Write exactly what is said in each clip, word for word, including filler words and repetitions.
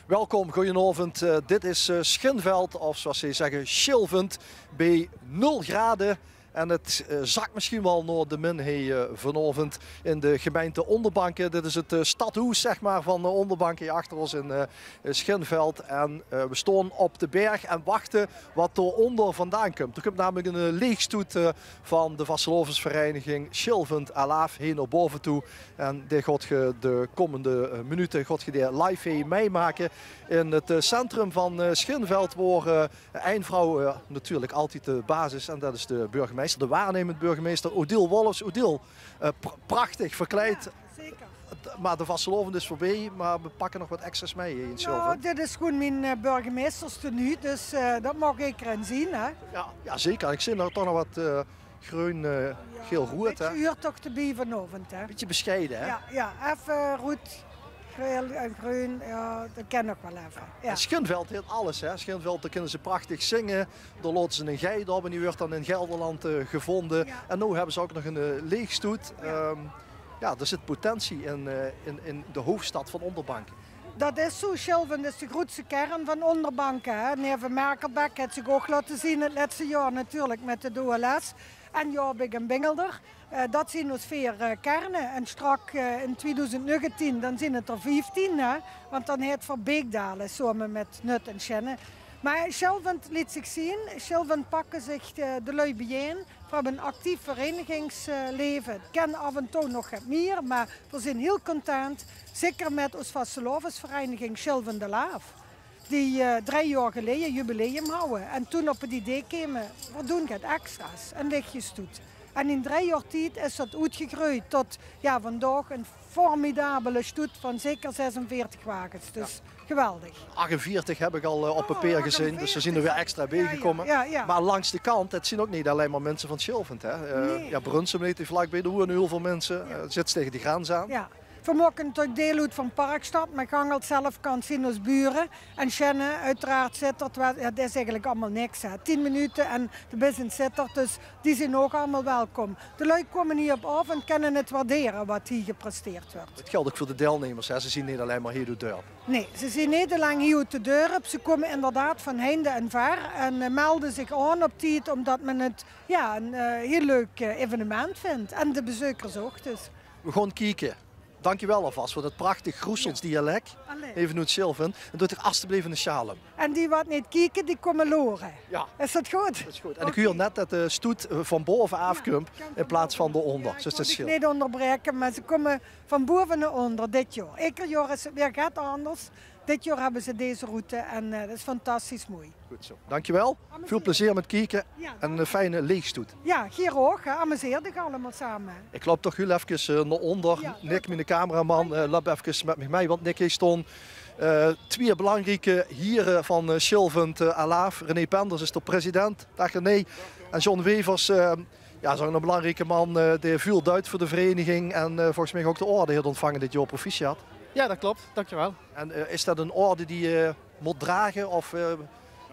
Welkom, goojenaovend. Eh, dit is, eh, Sjinveld, of zoeas ze zègke, Sjilvend, bie nul grade. En 't, eh, zak mesjien waal nao de min hie, eh, vanaovend in de gemeinte Onderbanke. Dit is 't, eh, stadhoes, zeg maar, van, eh, Onderbanke, hie achter ós in, eh, Sjinveld. En, eh, we staon op de berg en wachte wat dao ónder vandaan kump. D'r kump namelik 'n, eh, leegstoet, eh, van de vastelaovesvereiniging Sjilvend Alaaf hie nao baove toe. En dae gaot ge de kómmende, eh, minute gaot ge dae live hie mitmake in 't, eh, centrum van, eh, Sjinveld, wao, eh, ein vrouw, eh, natuurlik altied de basis, en dat is de burgemeister, de waarnemend burgemeister, Odile Wolfs. Odile, eh, pr-, prachtig verkleid. Jao, zeker. D-, maar de vastelaovend is veurbie, maar we pakke nog wat extra's mei hie in Sjilvend. Noe, dit is gewoen mien, eh, burgemeisterstenue, dus, eh, dat maag ederein zeen, hè? Jao, jao, zeker. Ik zeen d'r toch nog wat, eh, greun, eh, geel-roead, hè? Jao, bietje uurtoch d'rbie vanaovend, hè? Bietje besjeie, hè? Jao, jao, effe roead, geel en greun, jao, dat kin nog waal effe. Jao. En Sjinveld haet alles, hè? Sjinveld, dao kinne ze prachtig zinge, dao laote ze 'ne guide op en die wuuert dan in Gelderland, eh, gevoonde. Jao. En noe höbbe ze ouk nog 'n, eh, leegstoet. Jao. Ehm, jao, d'r zit potentie in, eh, in, in de hoofdstad van Onderbanke. Dat is zoe, Sjilvend is de groetste kern van Onderbanke, hè. Neve Merkelbek haet zich ouk laote zeen 't lètste jaor natuurlik mit de O L S. En Jaobik en Bingelder. Eh, dat zien ós veer, eh, kerne. En straks, eh, in tweeduizend negentien, dan zien 't d'r vieftien, hè. Want dan haet Verbeek Dale same mit Nut en Sjenne. Maar Sjilvend liet zich zeen. Sjilvend pakke zich, eh, de lui biejein. Veer höbbe 'n actief vereinigingsleve. 't Kin aaf en toe nog get mier, maar veer zien hiel content. Zeker mit ós vastelaovesvereiniging Sjilvend Alaaf. Die, eh, drei jaor geleje jubileum hawwe. En toen op 't idee keme, veer doen get extra's, 'n leegstoet. En in drei jaor tied is dat oetgegreujd tot, jao, vandaag 'n formidabele stoet van zeker zesenveertig wages. Dus geweldig. Achtenveertig höb ik al, eh, op papeer gezeen, dus d'r zien d'r weer extra biejgekómme. Jao, jao. Maar langs de kant, 't zien ouk neet allein maar minse van Sjilvend, hè. Eh, jao, Brunssum ligk hie vlakbie, dao woene hiel väöl minse. Eh, 't zit taenge de grens aan. Jao. Veer make natuurlik deil oet van Parkstad, maar Gangelt zelf kantj zien ós bure. En Sjenne, oeteraard, Zitterd, wa-, jao, dat is eigelik allemaol niks, hè. Tien minute en de bis in Zitterd, dus die zien ouk allemaol welkom. De lui kómme hie op aaf en kinne 't waardere wat hie gepresteerd wuuert. Dat geldt ouk veur de deilnemers, hè. Ze zien neet allein maar hie oet 't dörp. Nae, ze zien neet allein hie oet 't dörp. Ze kómme inderdaad van heinde en ver en, eh, melde zich aan op tied, ómdat me 't, jao, 'n, eh, hiel leuk, eh, evenement vindj. En de bezeukers ouk, dus. We gaon kieke. Dankjewel alvas veur dat prachtig Groesselds dialek. Allee. Eve oet Sjilvend. En doot uch asteblief 'ne sjaal óm. En die wat neet kieke, die kómme lore. Jao. Is dat good? Dat is good. En ik huur net dat de stoet, eh, van baove aaf kump in plaats van dao ónder. Jao, ik wól dich neet óngerbraeke, maar ze kómme van baove nao ónder dit jaor. Eder jaor is 't weer get anders. Dit jaor höbbe ze deze route en, eh, dat is fantastisch moei. Good zoe. Dankjewel. Väöl plezeer mit kieke en 'ne fijne leegstoet. Jao, gaer ouch, hè. Amuseer dich allemaol same. Ik loup toch hiel efkes, eh, nao ónder. Nick, miene cameraman, eh, loup efkes mit mich mei, want Nick, hie staon, eh, twieë belangrieke hiere van, eh, Sjilvend, eh, Alaaf. René Penders is d'r president. Daag René. En John Wevers, eh, jao, is ouk 'ne belangrieke man, eh, dae väöl duit veur de vereiniging en, eh, volges mich ouk de orde haet óntvange dit jaor. Proficiat. Jao, dat klop. Dankjewel. En, eh, is dat 'n orde die, eh, mót drage? Of, eh,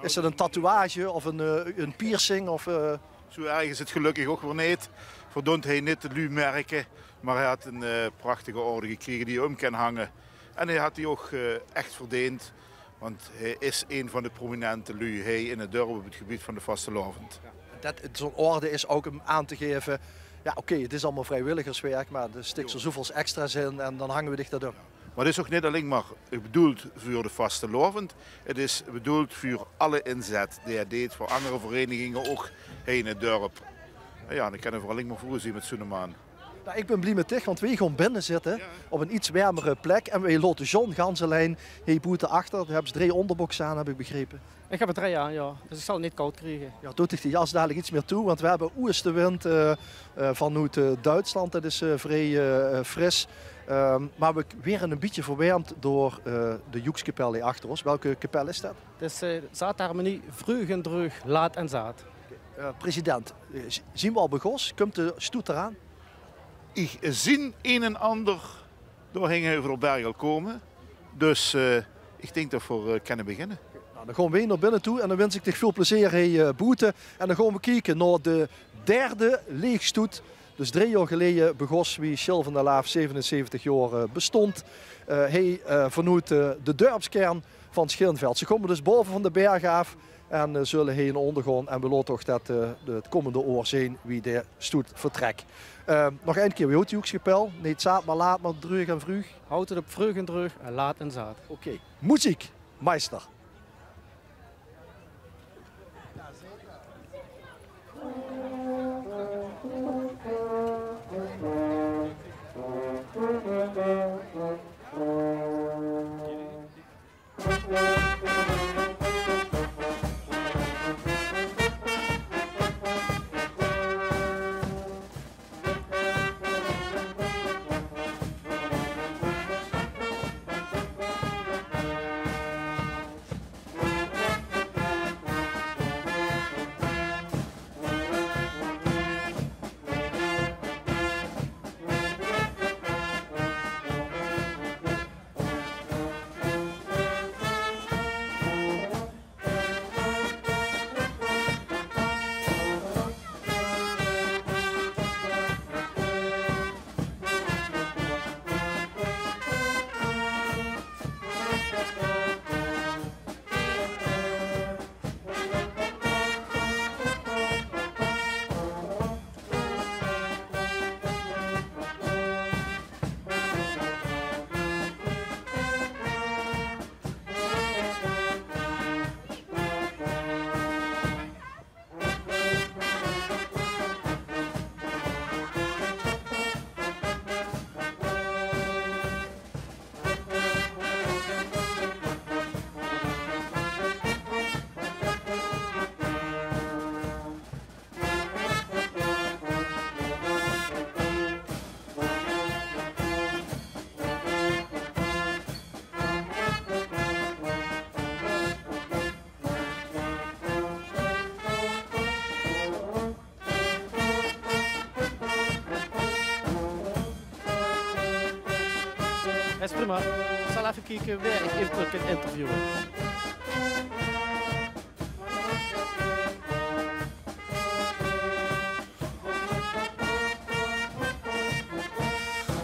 is dat 'n tatoeage of 'n, eh, 'n piercing? Of, eh? Zoe erg is 't gelökkig ouch weer neet. Veer doont hie neet de luuj merke, maar hae haet 'n, eh, prachtige orde gekrege die hae óm kin hange. En hae haet die ouch, eh, ech verdeend, want hae is ein van de prominente luuj hie in 't dörp op 't gebied van de vastelaovend. Jao. Dat, zoe'n orde is ouch óm aan te gaeve, jao, oké, 't is allemaol vriewilligerswerk, maar d'r stik d'r zoeväöls extra's in en dan hange we dich dat óm. Maar 't is ouch neet allein maar bedoeld veur de vastelaovend. 't Is bedoeld veur alle inzet die hae deet veur anger vereiniginge, ouch hie in 't dörp. Jao, dan kinne veer allein maar veur zien mit zoe'ne man. Nou, ik bin blie mit dich, want we gaon binne zitte op 'n iets wermere plek. En we laote John gans allein hie boete achter. Doe höbs drei óngerbökse aan, höb ik begrepe. Ik höb d'r drei aan, jao. Dus ik zal 't neet kaod kriege. Jao, doot dich de jas dalik iets mier toe, want we höbbe oostewind, eh, eh, vanoet, eh, Duitsland. Dat is, eh, vrie, eh, fris. Ehm, maar we k-, waere 'n bietje verwermd door, eh, de joekskapel hie achter ós. Welke kapel is dat? 't Is, eh, Zaate Hermenie, Vreug en Dreug, Laat en Zaat. Eh, president, eh, z-, zien we al begós? Kump de stoet d'raan? Ich zeen ein en anger dao hinge euver de berg al kómme. Dus, eh, ich dink dat veer, eh, kinne beginne. Nou, dan gaon we nao binne toe en dan wins ik dich väöl plezeer hie, eh, boete. En dan gaon we kieke nao de derde leegstoet. Dus drei jaor geleje begós wie Sjilvend Alaaf zevenenzeventig jaor, eh, bestoont. Eh, hie, eh, vanoet, eh, de dörpskern van Schinveld. Ze kómme dus baove van de berg aaf en, eh, zulle hie in óndergaon. En we laote toch det, eh, de, het kómmende oor zeen wie de stoet vertrek. Eh, nog ein kier, wie hoot de Joekske Kapel? Neet zaat, maar laat, maar dreug en vreug. Hoot het op vreug en dreug en laat en zaat. Oké. Muziek, meister. Det is prima. Ik zal effe kieke wae ik eventueel kan interviewe.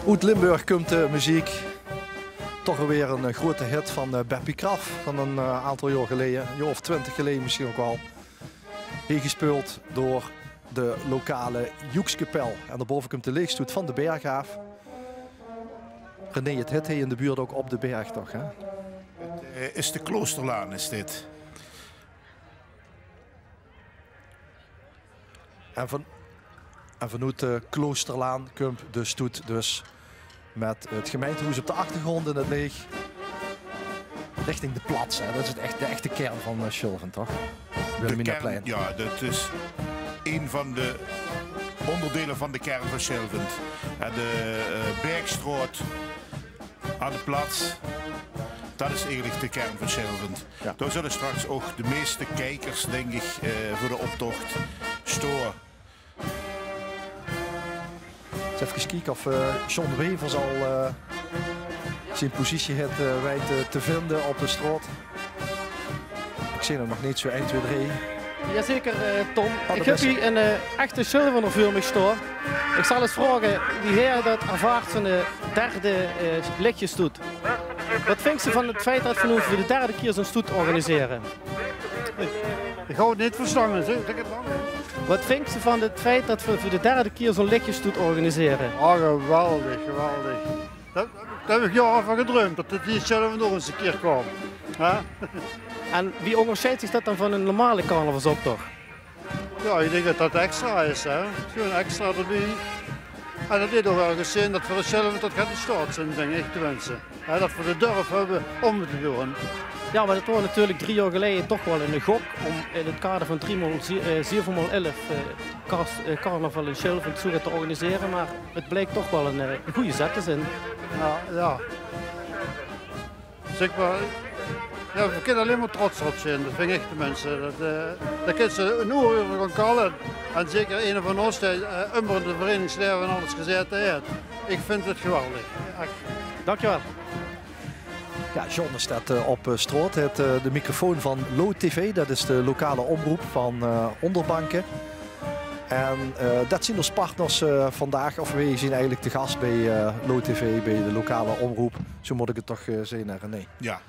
Oet Limburg kump de meziek. Toch alweer ein, eh, groeate hit van, eh, Beppie Kraft van ein, eh, aantal jaor geleje. Ein jaor of twintig geleje misschien ouch waal. Hie gespeuld door de lokale Joekskapel. En daobaove kump de leechstoet van de berg aaf. René, het hit hie in de buurt ouch op de berg, toch, hè? Het, eh, is de Kloosterlaan, is dit. En van, en vanoet de Kloosterlaan kump de stoet dus mit het gemeintehoes op de achtergrónd in het leech richting de Plats, hè. Det is het ech-, de echte kern van, eh, Sjulvent, toch? De kern, Wilhelminaplein. Ja, det is ein van de óngerdeile van de kern van Sjulvent. En de, eh, Bergstraot aan de Plats, det is eigelik de kern van Sjulvent. Ja. Dao zulle straks ouch de meiste kiekers, dink ik, eh, veur de optoch staon. Ens effe kieke of, eh, John Wevers al, eh, zien positie het, eh, weit, eh, te vinde op de straot. Ik zeen 'm nog neet, zo ein, twee, drie. Jazeker, eh, Tom. Oh, ik höb hie ein, eh, echte Sjulvender veur mich staon. Ik zal ens vraoge wie hae det ervaart, zo'n, eh, derde, eh, leechstoet. Wat vinks se van het feit det we noe veur de derde kier zo'n stoet organisere? Ik haw het neet verstange, zeg, zeg het nog ens. Wat vinks se van het feit det we veur de derde kier zo'n leechstoet organisere? Ah, geweldig, geweldig. Det, dao höb ik jaore van gedruimp, det het hie zelf nog ens ein kier kwaam. Hè? En wie óngersjeidt zich det dan van ein normale carnavalsoptoch? Ja, ik dink det det extra is, hè. Gewoon extra d'rbie. En det laet ouch waal gezeen det veur onszelf det get in staot zeen, dink ik, tenminste. Hè, det veur de durf höbbe óm te doon. Ja, maar het waor natuurlik drie jaor geleje toch waal ein gok óm in het kader van drie maol zie-, eh, zeve maol elf, eh, kars-, eh, carnaval in Sjulvent zo get te organisere. Maar het bleek toch waal ein, eh, ein gooj zet te zeen. Ja, ja. Zeg maar, ja, we kinne allein maar trots op zeen. Det vind ik tenminste. Det, eh, dao kins se ein oer euver gaon kalle. En zeker eine van ós, dae, eh, ummer in het vereningslaeve en alles gezaete het. Ik vind het geweldig. Ech. Dankjewel. Ja, John is det, eh, op, eh, straot. Het, eh, de microfoon van Lo TV, det is de lokale omroep van, eh, Ónderbanke. En, eh, det zien ós partners, eh, vandaag, of weej zien eigelik te gas beej, eh, Lo TV, beej de lokale omroep. Zo mót ik het toch, eh, zeen, hè, René? Ja.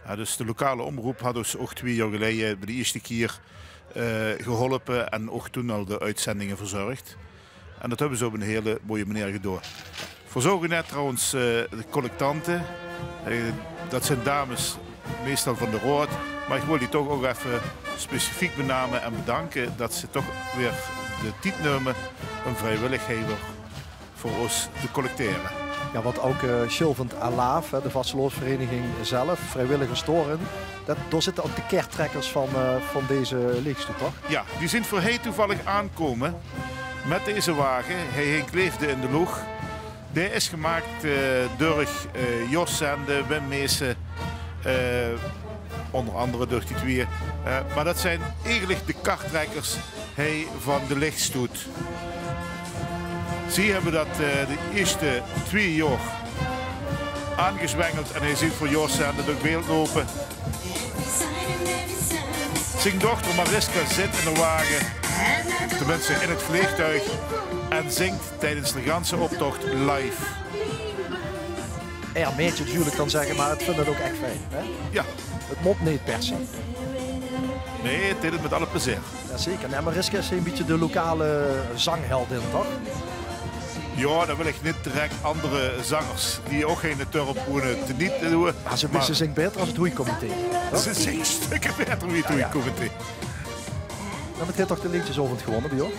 Jao, dus de lokale omroep had ós ouch twieë jaor geleje bie de ieësjte kier, eh, geholpe en ouch toen al de oetzendinge verzörg. En dat höbbe ze op ein hele mooie meneer gedoon. Veer zörge net trouwens, eh, de collectante. Eh, dat zeen dames, meistal van de raod. Mer ich wil die toch ouch effe specifiek bename en bedanke dat ze toch weer de tied numme óm vriewilligheid veur ós te collectere. Jao, want ouch, eh, Sjilvend Alaaf, hè, de vastelaovesvereiniging zelf, vriewilligers dao-in, dat, dao zitte ouch de kertrekkers van, eh, van deze leechstoet, toch? Jao, die zeen veur hie toevallig aankómme mit deze wage. Hie hink Leefde in de Loeg. Dae is gemaak, eh, durch, eh, Jos Zende, Wim Meesen, eh, ónger angere durch die twieë. Eh, mer dat zeen eigelik de kartrekkers hie van de leechstoet. Zie höbbe dat, eh, de ieësjte twieë jaor aangezwengeld en hie zeen v'r Jos Zende door 't beeld loupe. Zien dochter Mariska zit in de wage, tenminste in 't vleegtuig, en zingk tiedes de ganse optoch live. Jao, meidje natuurlik kan zègke, mer 't vindj 't ouch ech fijn, hè? Jao. 't Mót neet per se. Nae, 't deit 't mit alle plezeer. Jao, zeker. Nae, Mariska is ein bietje de lokale zangheldin, toch? Jao, dan wil ich neet direk anger zangers die ouch hie in 't dörp woeëne teniet doon. Mer ze, mer ze zingk baeter es 't hoeicomité, toch? Ze zingk stökker baeter wie 't hoeicomité. Jao, jao. Dan haet ze toch de leedjesaovend gewónne bie ós?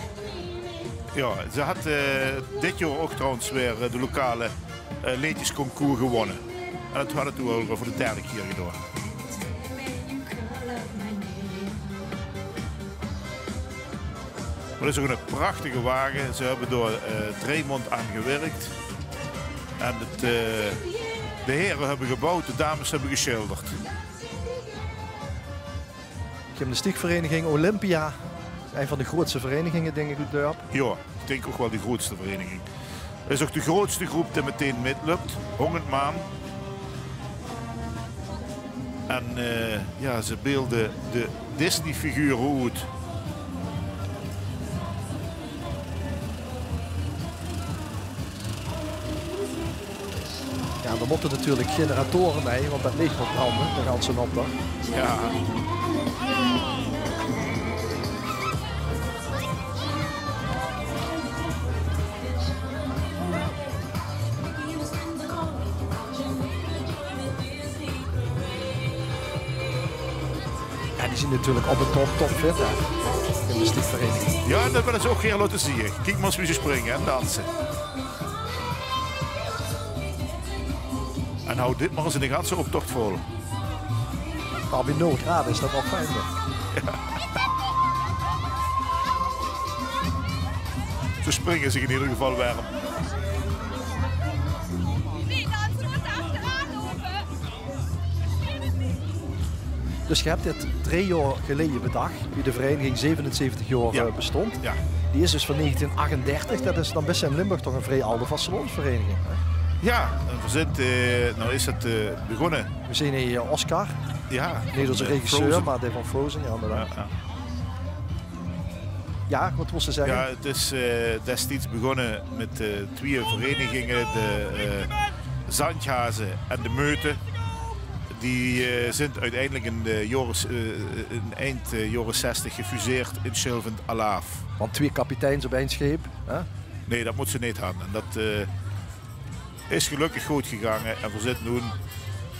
Jao, ze had, eh, dit jaor ouch trouwens weer, eh, de lokale, eh, leedjesconcours gewónne. En dat had ze toen ouch al veur de derde kier gedoon. Dat is ouch ein prachtige wage. Ze höbbe dao, eh, drie maond aan gewirk. En 't, eh, de here höbbe geboewd, de dames höbbe gesjilderd. Gymnastiekvereiniging Olympia. Ein van de groeatste vereiniginge, dink ich, oet 't dörp. Jao, ich dink ouch waal de groeatste vereiniging. Is ouch de groeatste groep die meteen mitlöp. Hóngerd man. En, eh, jao, ze beelde de Disney-figure oet. Jao, d'r mótte natuurlik generatore bie, want dat leech mót brande, de ganse optoch. Jao. Jao, die zeen natuurlik op 't top, topfit, hè. Gymnastiekvereiniging. Jao, dat wille ze ouch gaer laote zeen. Kiek mer ins wie ze springe en danse. En haw dit mer ins in de ganse optoch vol. Mer bie nul graod is dat waal fijn, hè? Ze springe zich in eder geval werm. Dus geer höb dit drie jaor geleje bedach, wie de vereiniging zevenenzeventig jaor, eh, bestónd. Jao. Die is dus van negentien achtendertig. Dat is dan bès in Limburg toch ein vrie alde vastelaovesvereiniging, hè? Jao, en veer zeen, eh, noe is 't, eh, begós. Veer zeen hie, eh, Oscar. Jao, neet ózze, eh, regisseur, Frozen. Mer dae van Frozen, jao, inderdaad. Jao, jao. Jao, waat wils se zègke? Jao, 't is, eh, destieds begós mit, eh, twieë vereiniginge, de, eh, Zandjhaze en de Meute. Die, eh, zeen oeteindelik in de jaore, eh, in eind, eh, jaore zestig gefuseerd in Sjilvend Alaaf. Want twieë kapiteins op ein sjeep, hè? Nae, dat mót ze neet höbbe. En dat, eh, is gelökkig good gegange en veer zeen noe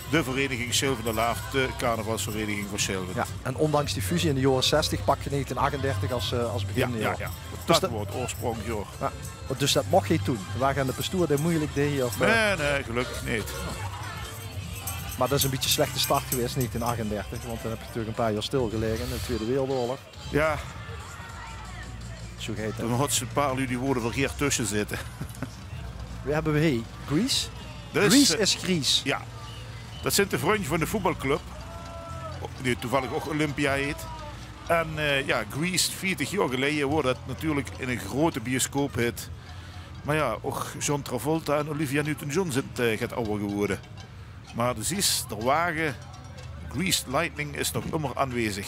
de vereiniging Sjilvend Alaaf, de carnavalsvereiniging van Sjilvend. Jao, en óndanks die fusie in de jaore zestig pak geer negentien achtendertig es, eh, es beginjaor. Jao, jao. Dus dat, dat waor 't oorsprónkjaor. Jao, dus dat moch geer toen. Veer gaon de pastoor dae meujelik deeg, of, eh? Nae, nae, gelökkig neet. Mer dat is ein bietje 'n slechte start gewaes, negentien achtendertig, want dan höb geer natuurlik ein paar jaor stilgelaege in de Twieëde Wereldoorlog. Jao. Zoe geit 't. Dan haw ze ein paar luuj die woorte verkeerd tösse zitte. Wae höbbe veer hie? Grease? Dat is, Grease, eh, is gries. Jao. Dat zeen de vrunj van de voetbalclub. Die toevallig ouch Olympia heet. En, eh, jao, Grease, veertig jaor geleje waor dat natuurlik ein groeate bioscoophit. Mer jao, ouch John Travolta en Olivia Newton-John zeen, eh, get awwer gewore. Mer de zies, d'r wage, Greased Lightning, is nog ummer aanwezig.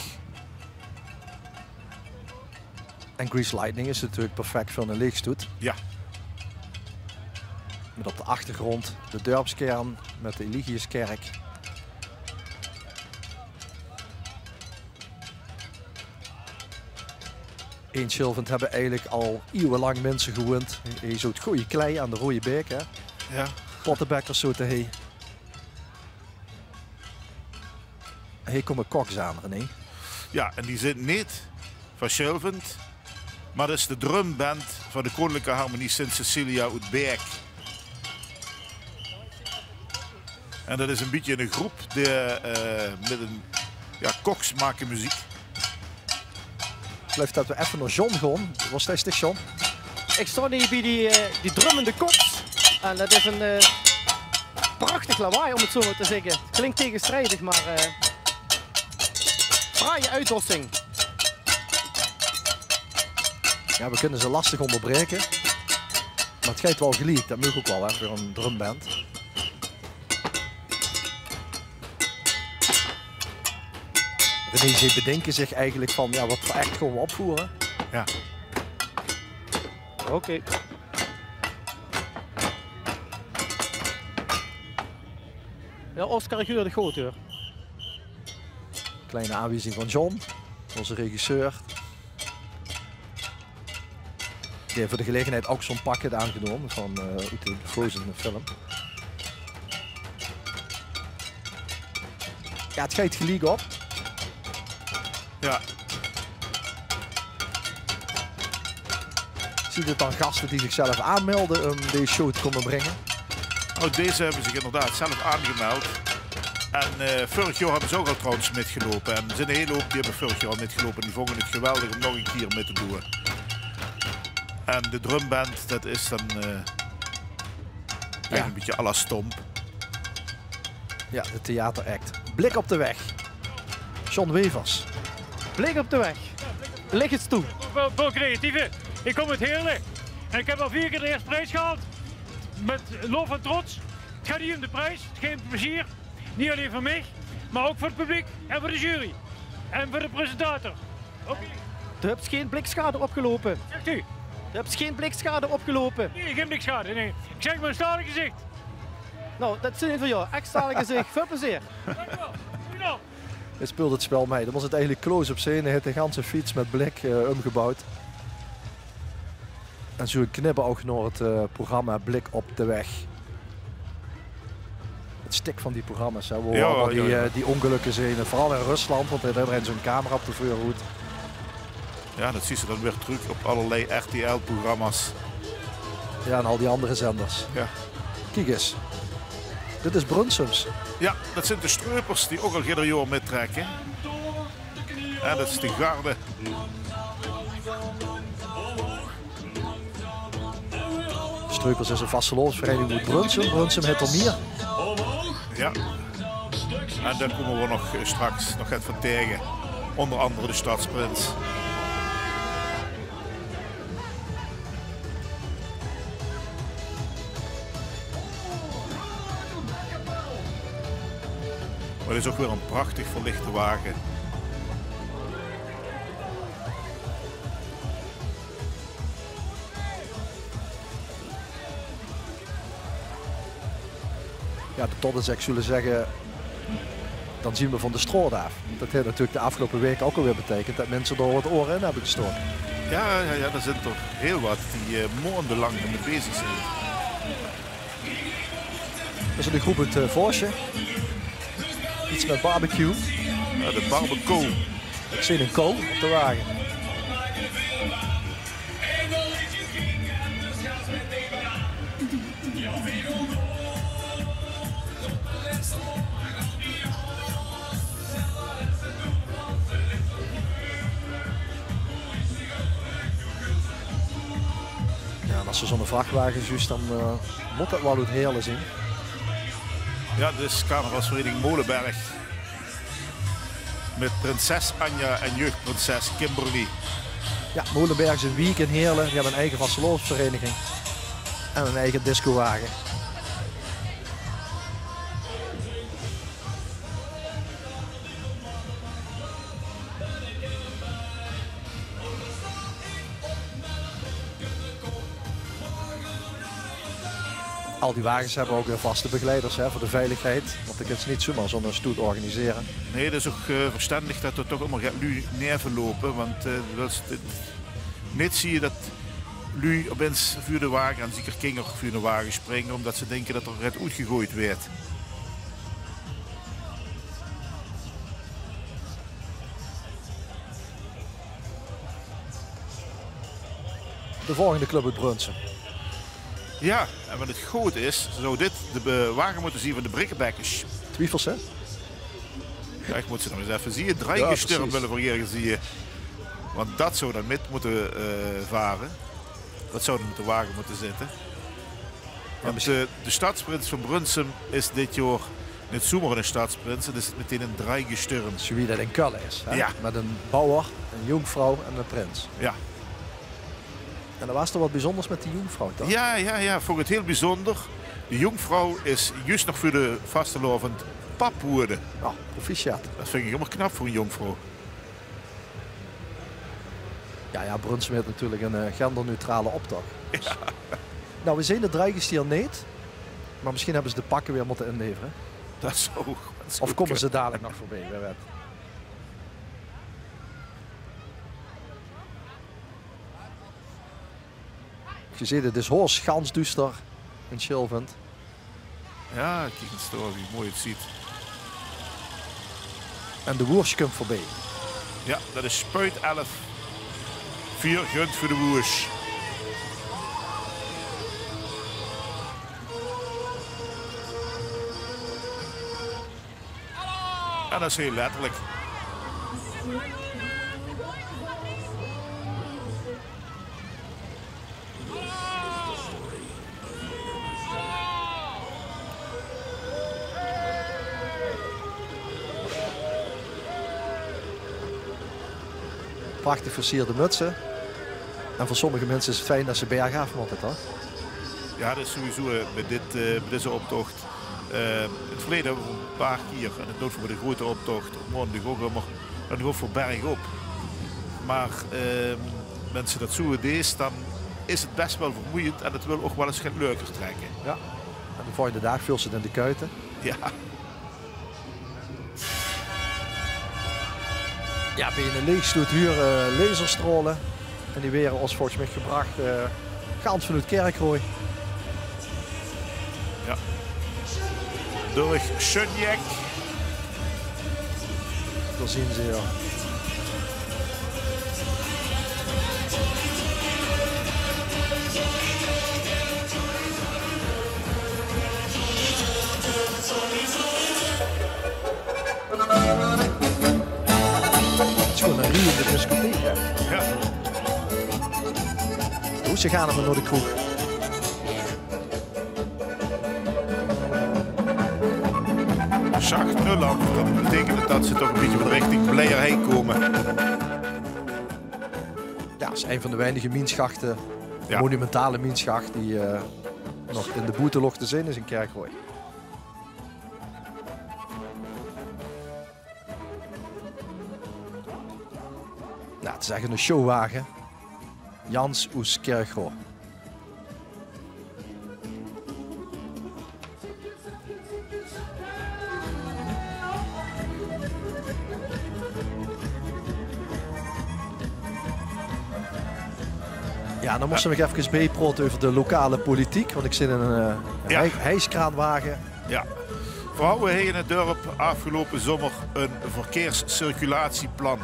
En Greased Lightning is natuurlik perfek veur 'ne leechstoet. Jao. Mit op de achtergróndj de dörpskern mit de Eligiuskèrk. In Sjulvend hebbe eigelik al ieuwelang minse gewoend. Hie zoot gooj klei aan de Roeje Beek, hè? Ja. Pottebekkers zoot hie. Hie kómme koks aan, René. Ja, en die zint neet van Sjulvend, maar det is de drumband van de Koninklijke Harmonie Sint Cecilia oet Beek. En det is ein bietje ein groep die, eh, mit ein, ja, koks make meziek. Ich geluif det we effe nao John gaon. Wo steit dich, John? Ich stao hie bie die, eh, die drummende koks. En det is ein, eh, prachtig lawaai, óm 't zo maar te zègke. 't Klink tegenstrijdig, maar, eh, fraaie oetdossing. Ja, we kinne ze lastig óngerbraeke. Maar 't geit waal geliek, det maag ouch waal, hè, veur ein drumband. René, ze bedinke zich eigelik van, ja, wat veur act gaon we opveure? Ja. Oké. Ja, Oscar, ich huur dich good, huur. Kleine aanwiezing van John, ózze regisseur. Die haet veur de gelegenheid ouch zo'n pak haet aangedoon van, eh, oet de Frozen film. Ja, 't geit geliek op. Ja. Ziet 't dan gaste die zichzelf aanmelde óm deze show te kómme bringe? Oh, deze hebbe zich inderdaad zelf aangemeld. En, eh, veurig jaor hebbe ze ouch al trouwens mitgeloupe. En d'r zint ein hiel houp die hebbe veurig jaor al mitgeloupe. En die vónge 't geweldig óm nog ein kier mit te doon. En de drumband, det is dan, eh, ja, ein bietje à la Stomp. Ja, de theateract. Blik op de weg. John Wevers. Blik op de weg. Lik 't toe. Veur, veur creatieve. Ich kóm oet Heerle. En ich höb al veer kier de ierste pries gehaold. Mit lof en trots. 't Geit neet óm de pries. 't Geit óm plezeer. Neet allein veur mich, maar ouch veur 't publiek en veur de jury. En veur de presentator. Oké. Doe höbs gein blikschade opgeloupe. Zèk u? Doe höbs gein blikschade opgeloupe. Nae, gein blikschade, nae. Ich zèk maar ein stalig gezich. Nou, det zeen v'r, ja. Ech stalig gezich. Väöl plezeer. Dankjewel. Goedenavond. Hae speult 't spel mei. Dan waas 't eigelik close-up scène. Haet de ganse fiets mit blik, eh, ómgeboewd. En zo'n knipoog nao 't, eh, programma Blik op de weg. 't Stik van die programma's, hè, wo allemaol die, eh, die óngelukke zeen. En veural in Rusland, want dao haet ederein zo'n camera op de veurhoed. Ja, det zuus se dan weer trök op allerlei R T L-programma's. Ja, en al die anger zenders. Ja. Kiek ins. Dit is Brunsums. Ja, det zint de Streupers die ouch al eder jaor mittrèkke. Ja, det is de garde. Streupers is ein vastelaovesvereiniging oet Brunsum. Brunsum haet d'r mier. Ja. En dan kómme we nog, eh, straks nog get van taenge. Ónger angere de Stadsprins. Maar 't is ouch weer ein prachtig verlichte wage. Ja, de Todd en ich zulle zègke, dan zeen we van de straot aaf. Det haet natuurlik de aafgeloupe waeke ouch alweer beteikend det minse dao 't oor in höbbe gestoke. Ja, ja, ja, d'r zint d'r hiel wat die, eh, maondelang d'rmit bezig zeen. Det is ein groep oet, eh, Voorsje. Iets mit barbecue. Ja, de barbecue. Ich zeen ein koe op de wage. Ja, en es se zo'n vrachwage zuus, dan, eh, mót det waal oet Heerle zeen. Ja, dit is carnavalsvereniging Molenberg. Mit prinses Anja en jeugdprinses Kimberly. Ja, Molenberg is ein wiek in Heerle. Die höbbe ein eige vastelaovesvereiniging. En ein eige discowage. Al die wages höbbe ouch weer vaste begeleiders, hè, veur de veiligheid. Want dan kins se neet zomaar zo'n stoet organisere. Nae, det is ouch, eh, verstendig det d'r toch ummer get luuj naeve loupe. Want, eh, det is, det, Neet zieë det luuj opins vuur de wage, en zeker kinger vuur de wage springe, ómdet ze dinke det d'r get oetgegoeid weurt. De volgende club oet Brunssum. Jao, en wen 't good is, zou dit de be-, wage mótte zieë van de Brikkebekkers. Twiefels, hè? Jao, ich mót ze nog ins effe zieë. Jao, precies. Dreigestirn wille v'r hie zieë. Want det zou dan mit mótte, eh, vare. Det zou dan op de wage mótte zitte. Jao, want, eh, de stadsprins van Brunssum is dit jaor neet zoemer eine stadsprins. Det is metein eine Dreigestirn. Zoewie det in Kölle is, hè? Jao. Mit eine bouwer, ein jónkvrouw en eine prins. Jao. En d'r waas toch get bezunders mit die jónkvrouw, toch? Jao, jao, jao, vónj 't hiel bezunjer. De jónkvrouw is zjus nog vuur de vastelaovend pap woeëde. Oh, proficiat. Det vinj ich ummer knap vuur ein jónkvrouw. Jao, jao, Brunssum haet natuurlik eine, eh, genderneutrale optoch. Jao. Nou, v'r zeen de Dreigestirn neet. Mer mesjien höbbe ze de pakke weer mótte inlevere. Det zou, det zou kónne. Of kómme ze dalik nog veurbie, wae weit. Geer zeet 't, 't is hoors gans duuster in Sjilvend. Jao, kiek ins dao, wie mooi 't zuut. En de woeërs kump veurbie. Jao, det is spuit elf. Veer gunt vuur de woeërs. En det is hiel letterlik. Prachtig versierde mutse. En veur sommige minse is 't fijn det ze bergaaf mótte, toch? Jao, det is sowieso, eh, bie dit, eh, bie deze optoch. Eh, in 't verleje höbbe v'r ein paar kier, en det doon v'r bie de groeëte optoch op maondig ouch ummer, dan gaon v'r bergop. Mer, eh, wen se det zoeë deis, dan is 't bès waal vermoeiend en 't wil ouch waal ins get leuker trèkke. Jao, en de volgende daag veuls se 't in de kuite. Jao. Jao, bie eine leechstoot hure, eh, laserstraole. En die waere ós volges mich gebrach, eh, gans vanoet Kirchroa. Jao. Durch Sjunjek. Dao zeen ze, jao. 't Is gewoon ein riejende discotheek, hè? Jao. Oeh, ze gaon mer nao de kroeg. Zach nul aan, det beteikent det ze toch ein bietje van de richting Bleierhei kómme. Jao, 't is ein van de weinige miensjachte, jao, monumentale miensjachte die, eh, nog in de boeteloch te zeen is in Kirchroa. Nou, 't is ech eine showwage. Jans oes Kirchroa. Jao, dan móste v'r nog efkes biepraote euver de lokale politiek, want ich zeen ein, eh, jao, hei-, hijskraanwage. Jao. V'r hawwe hie in 't dörp aafgeloupe zómmer ein verkeerscirculatieplan.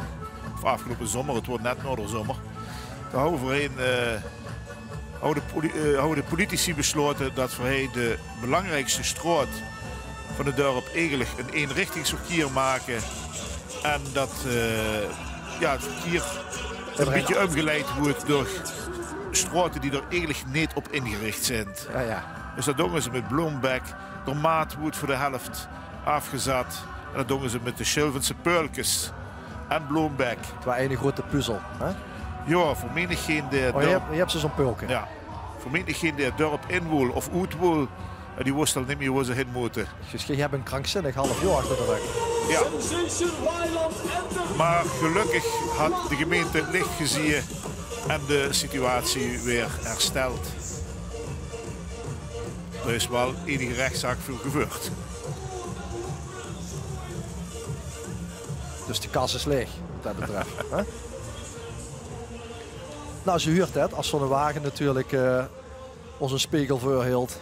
Of aafgeloupe zómmer, 't woort net nao de zómmer. Dao hawwe v'r hie, eh, hawwe de poli-, eh, hawwe de politici beslaote det v'r hie de belangriekste straot van 't dörp eigelik in ein-richtingsverkeer make. En det, eh, jao, 't verkeer ein bietje umgeleid woort door straote die d'r eigelik neet op ingerich zeen. Jao, jao. Dus det dónge ze mit Bloombek. D'r Maat woort veur de helf aafgezat. En det dónge ze mit de Sjilvendse Peulkes en Bloombek. 't Waas eine groeate puzzel, hè? Jao, veur meniggeen dae... Oh, doe höbs, doe höbs zoe'n peulke. Jao. Veur meniggeen dae 't dörp in wool of oet wool, en die wis al neet mieë wo ze hin mótte. Dus geer höb ein krankzinnig half jaor achter de rök. Jao. Mer gelökkig haet de gemeinte 't lich gezieë en de situatie weer hersteld. D'r is waal einige rechtszaak veur geveurd. Dus de kas is laeg, wat det betröf, hè? Nou, ze huurt het, as zoe'n wage natuurlik, eh, ós 'ne spegel veurheelt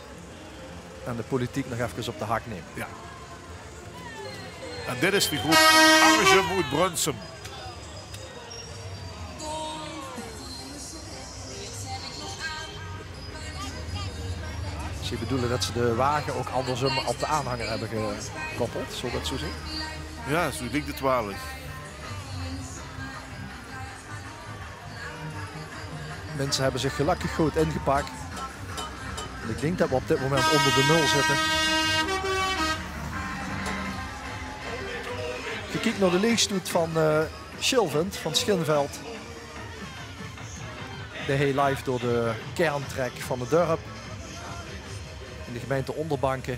en de politiek nog efkes op de hak neem. Ja. En dit is de groep Angejum oet Brunssum. Ze bedoele det ze de wage ouk andersum op de aanhanger hebbe gekoppeld, zól det zoe zeen? Ja, zoe liek het waal. Minse hebbe zich gelökkig good ingepak. En ik dink det we op dit moment ónder de nul zitte. Gekiek nao de leechstoet van, eh, Sjilvent van Schinveld. De hei live door de kerntrek van het dörp. In de gemeinte Onderbanke.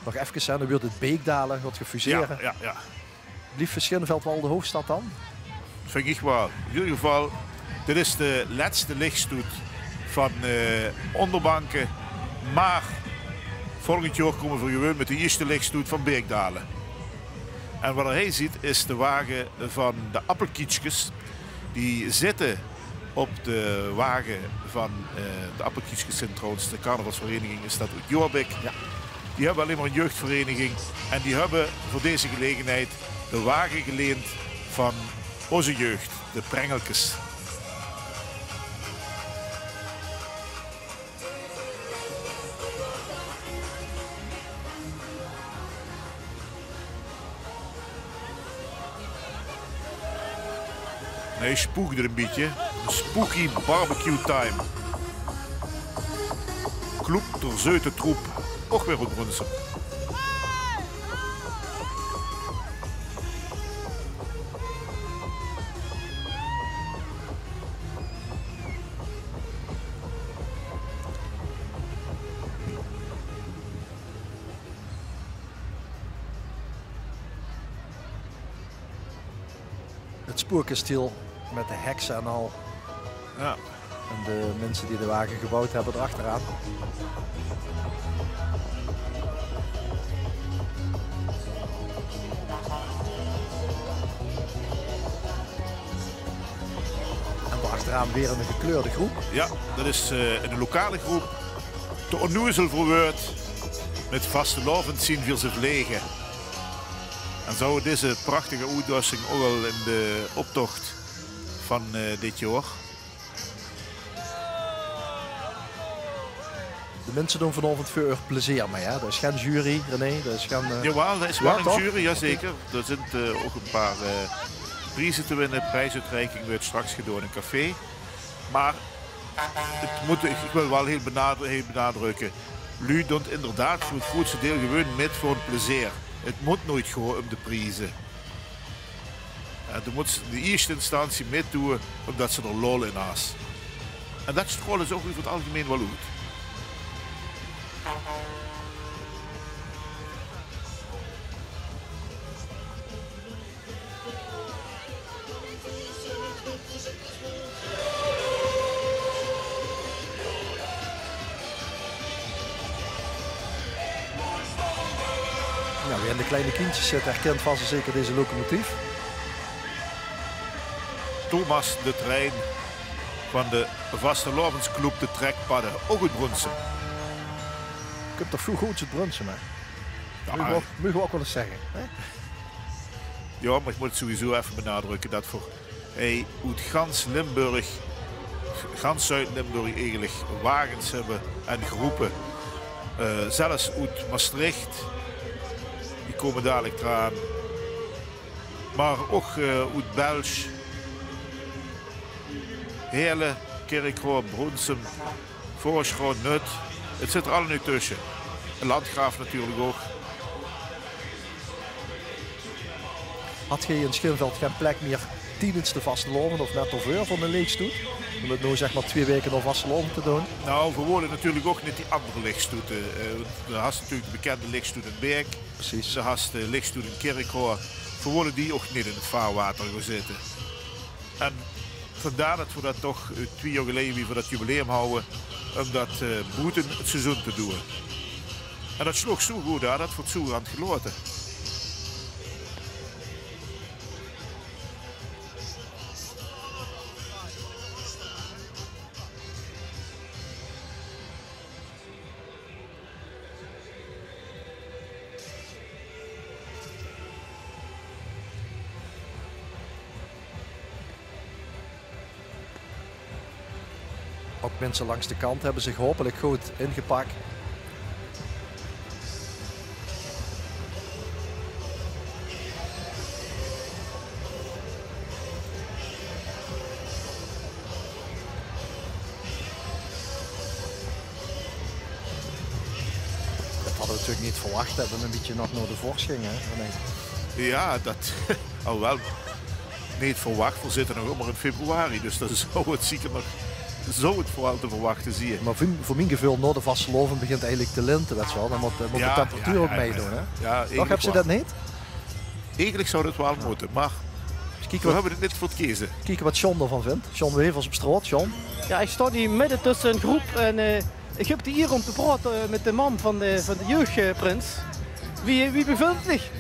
Nog efkes, hè, dan wuurt het Beekdale, wuurt gefusere. Ja, ja, ja. Blief veur Schinveld waal de hoofdstad dan? Ving ich waal. In eder geval, dit is de lètste lichstoet van, eh, Onderbanke. Maar volgend jaor kómme v'r gewoon mit de ierste lichstoet van Beekdale. En wat geer hei zeet is de wage van de Appelkietskes. Die zitte op de wage van, eh, de Appelkietskes, zeen trouwens de carnavalsvereniging, is det oet Joabik. Ja. Die hebbe allein maar ein jeugdvereniging. En die hebbe veur deze gelegenheid de wage geleend van ózze jeugd, de Prengelkes. Hei spook d'r ein bietje. Spooky barbecue time. Club der Zeute Troep. Ouch weer oet Brunssum. Het spoorkestiel mit de hekse en al. Ja. En de minse die de wage geboewd hebbe d'r achteraan. En d'r achteraan weer ein gekleurde groep. Ja, det is, eh, ein lokale groep. Te ónnoezel veur wäörd. Mit vastelaovend zeen veer ze vlege. En zo deze prachtige oetdossing ouch al in de optocht van, eh, dit jaor. De minse doon vanaovend veur plezeer mei, hè? D'r is gein jury, René, d'r is gein, eh... Jawaal, d'r is waal ein jury, jazeker. D'r zint, eh, ouch ein paar, eh, prieze te winne. Prijsuitreiking wuurt straks gedaon in café. Maar het mót, ich, ich wil waal hiel benadru-, hiel benadrukke. Luuj doon inderdaad veur het groetste deil gewoon mit veur hun plezeer. Het mót noeit gaon óm de prieze. Ja, doe mós in de ierste instantie mitdoon ómdet se d'r lol in has. En det straole ze ouch euver het algemein waal oet. Ja, wae in de kleine kindjes zit, herkint vas en zeker deze locomotief. Thomas de Trein van de vastelaovesclub De Trekpadde, ouch oet Brunssum. Kump toch väöl goods oet Brunssum, hè? Ja, mage v'r ouch, mage v'r ouch waal ins zègke, hè? Ja, maar ich mót sowieso effe benadrukke det veur hei oet gans Limburg, gans Zuid-Limburg eigelik, wages höbbe en groepe. Eh, zelfs oet Mestreech, die kómme dalik draan. Maar ouch, eh, oet Belsj, Heële, Kirchroa, Brunssum, Voorschoon, Nuth. Het zit d'r allein tösse. Landgraaf natuurlik ouch. Had geer in Schinveld gein plek mier tiedes de vastelaovend of net d'rveur veur ein lichstoet? Óm het noe, zeg maar, twieë waeke nao vastelaovend te doon. Nou, v'r wólle natuurlik ouch neet die anger lichstoete. Eh, want doe has natuurlik de bekènde lichstoet in Beek. Precies. Doe has de lichstoet in Kirchroa. V'r wólle die ouch neet in het vaarwater gaon zitte. En vandaar det v'r det toch, eh, twieë jaor geleje, wie v'r det jubileum hawwe, óm det, eh, boete het seizoen te doon. En det sloog zo good aan det v'r het zo höbbe gelaote. Ook mensen langs de kant hebben zich hopelijk goed ingepak. Dat hadden we natuurlijk niet verwacht, dat we een beetje nog naar de vorst gingen, hè? Ja, dat al wel. Neet verwacht, we zitte nog ummer in februari, dus dan zou 't zeker nog, zou 't veural te verwachte zien. Maar veur, veur mien geveul, nao de vastelaovend begint eigelik de linte, wèts te wel. Dan mót, mót de temperatuur ook meidoon, hè? Toch, höbs te dat neet? Eigelik zou dat wel mótte, maar we höbbe 't neet veur 't keze. Kieke wat John d'rvan vindt. John Wevers op straot. John? Ja, ich staon hie midde tösse ein groep en eh, ich höb de ier óm te praote eh, mit de mam van de, van de jeugdprins. Wie, wie bevilt 't dich?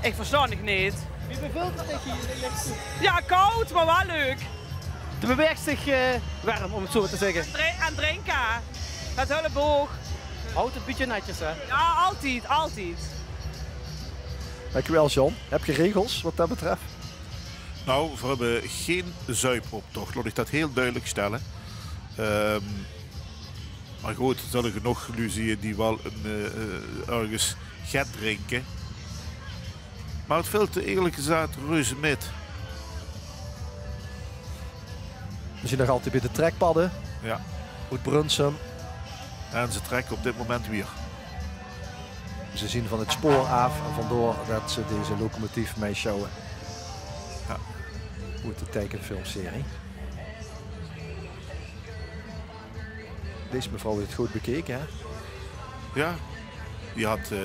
Ich verstaon dich neet. Wie bevilt 't dich hie in de lichte stoel? Ja, kaod, maar wel leuk. De beweegt zich eh, werm, óm 't zo te zègke. En dri-, en drinke. Mit hölle boog. Hawt 't bietje netjes, hè? Ja, altied, altied. Dankjewel, John. Höbs te regels wat dat betreft? Nou, we höbbe gein zuipoptoch, laot ich dat hiel dudelik stelle. Ehm, maar good, d'r zulle genóg luuj zien die wel ein, eh, eh, örges get drinke. Maar 't vilt eigelik gezaat reuze mit. We zien nog altied bie de trekpadde. Ja. Oet Brunssum. En ze trekke op dit moment weer. Ze zien van 't spoor aaf en vandaor dat ze deze locomotief meisjouwe. Ja. Oet de tekenfilmserie. Deze mevrouw heet 't good bekeke, hè? Ja, die had eh,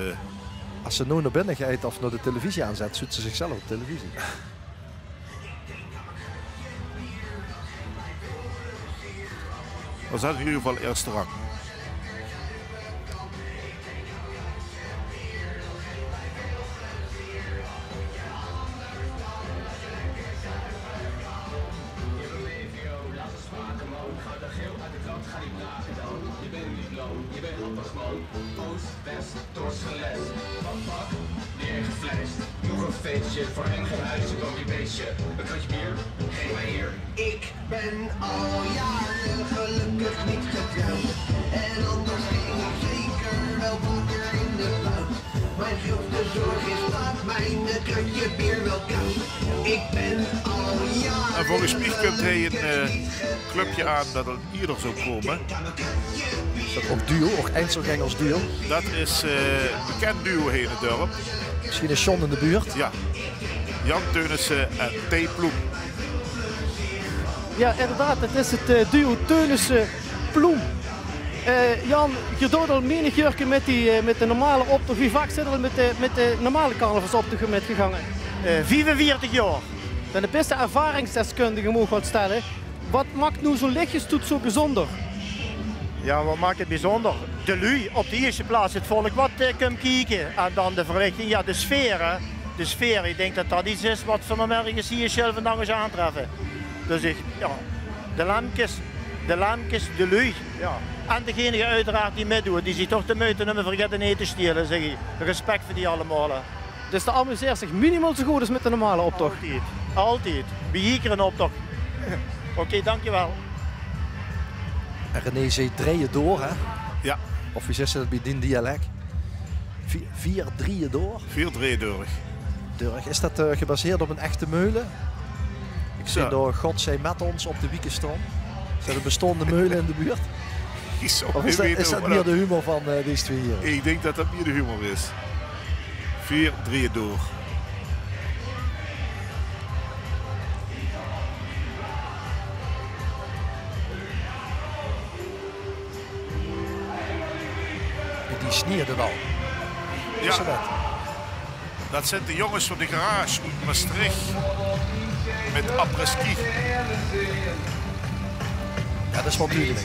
As ze noe nao binne geit of nao de televisie aanzet, zuut ze zichzelf op televisie. Ze zat in eder geval eerste rang. Nog ein feesje, veur ein gein huisje, koup je beesje. Ein glaasje beer, geef maar hier. Ik ben al jaren gelukkig niet getrouwd. En anders ging ik zeker wel vaker in de fout. Mijn grootste zorg is, laat mijn kratje bier wel koud. Ik ben al jaren... En volges mich kump hie ein eh, clubje aan dat al ierder zou kómme. Is dat ook duo, ook Einzelgänger als duo? Dat is eh, ein bekend duo hie in 't dörp. Misschien is John in de buurt. Ja, Jan Teunissen en Thei Ploem. Ja, inderdaad, het is het eh, duo Teunissen-Ploem. Eh, Jan, geer doot al menig jaorke mit, die, eh, mit de normale optoch. Wie vaak zeet geer al mit de, mit de normale carnavalsoptoch mitgegange? Eh, viefenveertig jaor. Dan de bèste ervaringsdeskundige, moog ich waal stelle. Wat maak noe zo'n lichjestoet zo bezunjer? Ja, wat maak 't bezunjer? De luuj, op de ierste plaats 't volk wat eh, kump kieke. En dan de verlichting, ja, de sfeer, hè. De sfeer, ich dink dat dat get is wat v'r nog nörges hie in Sjul vandaag zölle aantreffe. Dus ich, ja, de lempkes, de lempkes, de luuj, ja. En degenigen oeteraard die mitdoon, die zich toch de meujte numme veur get te ete te sjtelle, zègk ich. Respect veur die allemaol, hè. Dus de amuseert zich minimaal zo good as mit de normale optoch? Altied. Altied. Bie jiedere optoch. Oké, dankjewel. En René zeet drieje door, hè? Ja. Of wie zègk ze dat bie dien dialek? Vier, vier drieje door? Vier drieje door. Durg. Is dat eh, gebaseerd op ein echte meule? Ich zeen dao God zij met ons op de wieke staon. Is dat ein bestaonde meule in de buurt? Of is dat, is dat mier de humor van eh, deze twee hie? Ich dink dat dat mier de humor is. Vier drieje door. Die snieëde al. Ja. Dat zint de jonges van de garage oet Mestreech mit après-ski. Ja, dat is waal dudelik.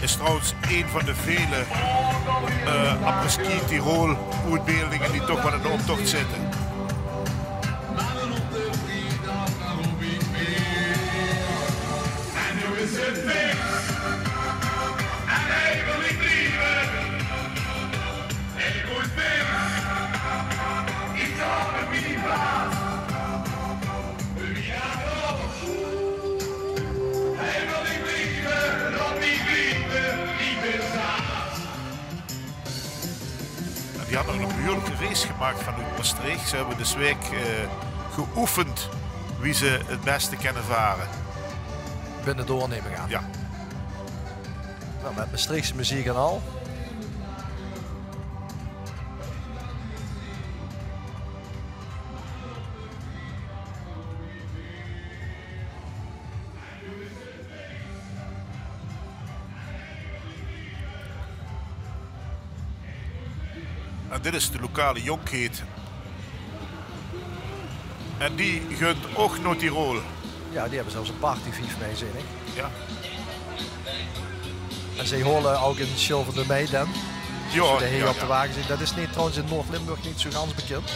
Is trouwens ein van de vele eh après-ski Tirol oetbeeldinge die toch waal in de optoch zitte. Ze höbbe nog 'n behuurlike reis gemaak vanoet Mestreech. Ze höbbe dus waek, eh, geoefend wie ze 't bèste kinne vare. Binnedoor, num ich aan. Jao. Noe, mit Mestreechse meziek en al. En dit is de lokale jónkheid. En die gunt ouch nao Tirol. Jao, die höbbe zelfs 'n partyvief mei, zeen ich. Jao. En ze hole ouch 'n sjilverde meidan. Jao, zoe de hei jao, op de jao. Wage zeen. Dat is neet, trouwens in Noord-Limburg neet zoe gans bekind.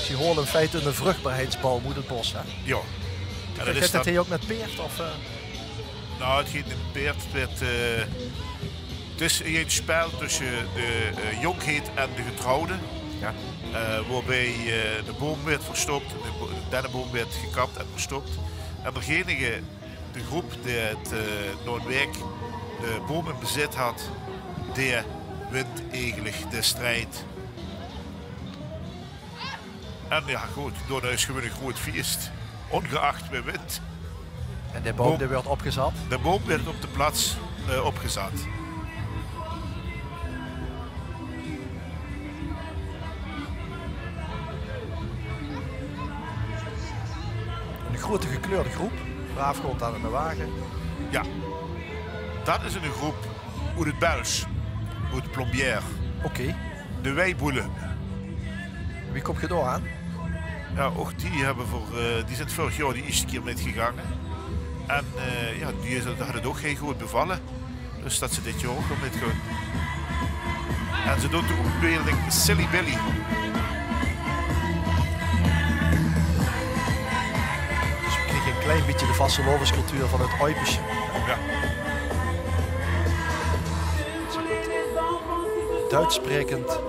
Ze hole in feite 'ne vruchtbaarheidsboum oet 't bos, hè? Jao. En dat is dat dan hei ouch mit peerd, of, eh? Nou, 't geit neet mit peerd. 't Weurt, eh, 't is e spel tösse de, eh, jónkheid en de getrouwde. Jao. Eh, woabij, eh, de boum weurt verstop, de bo-, de denneboum weurt gekap en verstop. En degene, de groep die 't, eh, nao 'n waek de boum in bezit hat, dae wint eigelik de strijd. En jao, good, dan is 't gewoon e groot fies, óngeach wae wint. En de boum, boum, dae weurt opgezat? De boum weurt op de plaats, eh, opgezat. Ein groete gekleurde groep, veuraafgaond aan eine wage. Jao, dat is ein groep oet 't Belsj, oet Plombières. Oké. De Weiboele. Wie kómp geer dao aan? Jao, ouch die höbbe veur, eh, die zeen veurig jaor de ierste kier mitgegange. En, eh, jao, die is, dat haet 't ouch hiel good bevalle. Dus dat ze dit jaor ouch weer mitgaon. En ze doon de oetbeelding Silly Billy. Dus we kriege e klein bietje de vastelaovescultuur van 't Euipische. Jao. Duits sprekend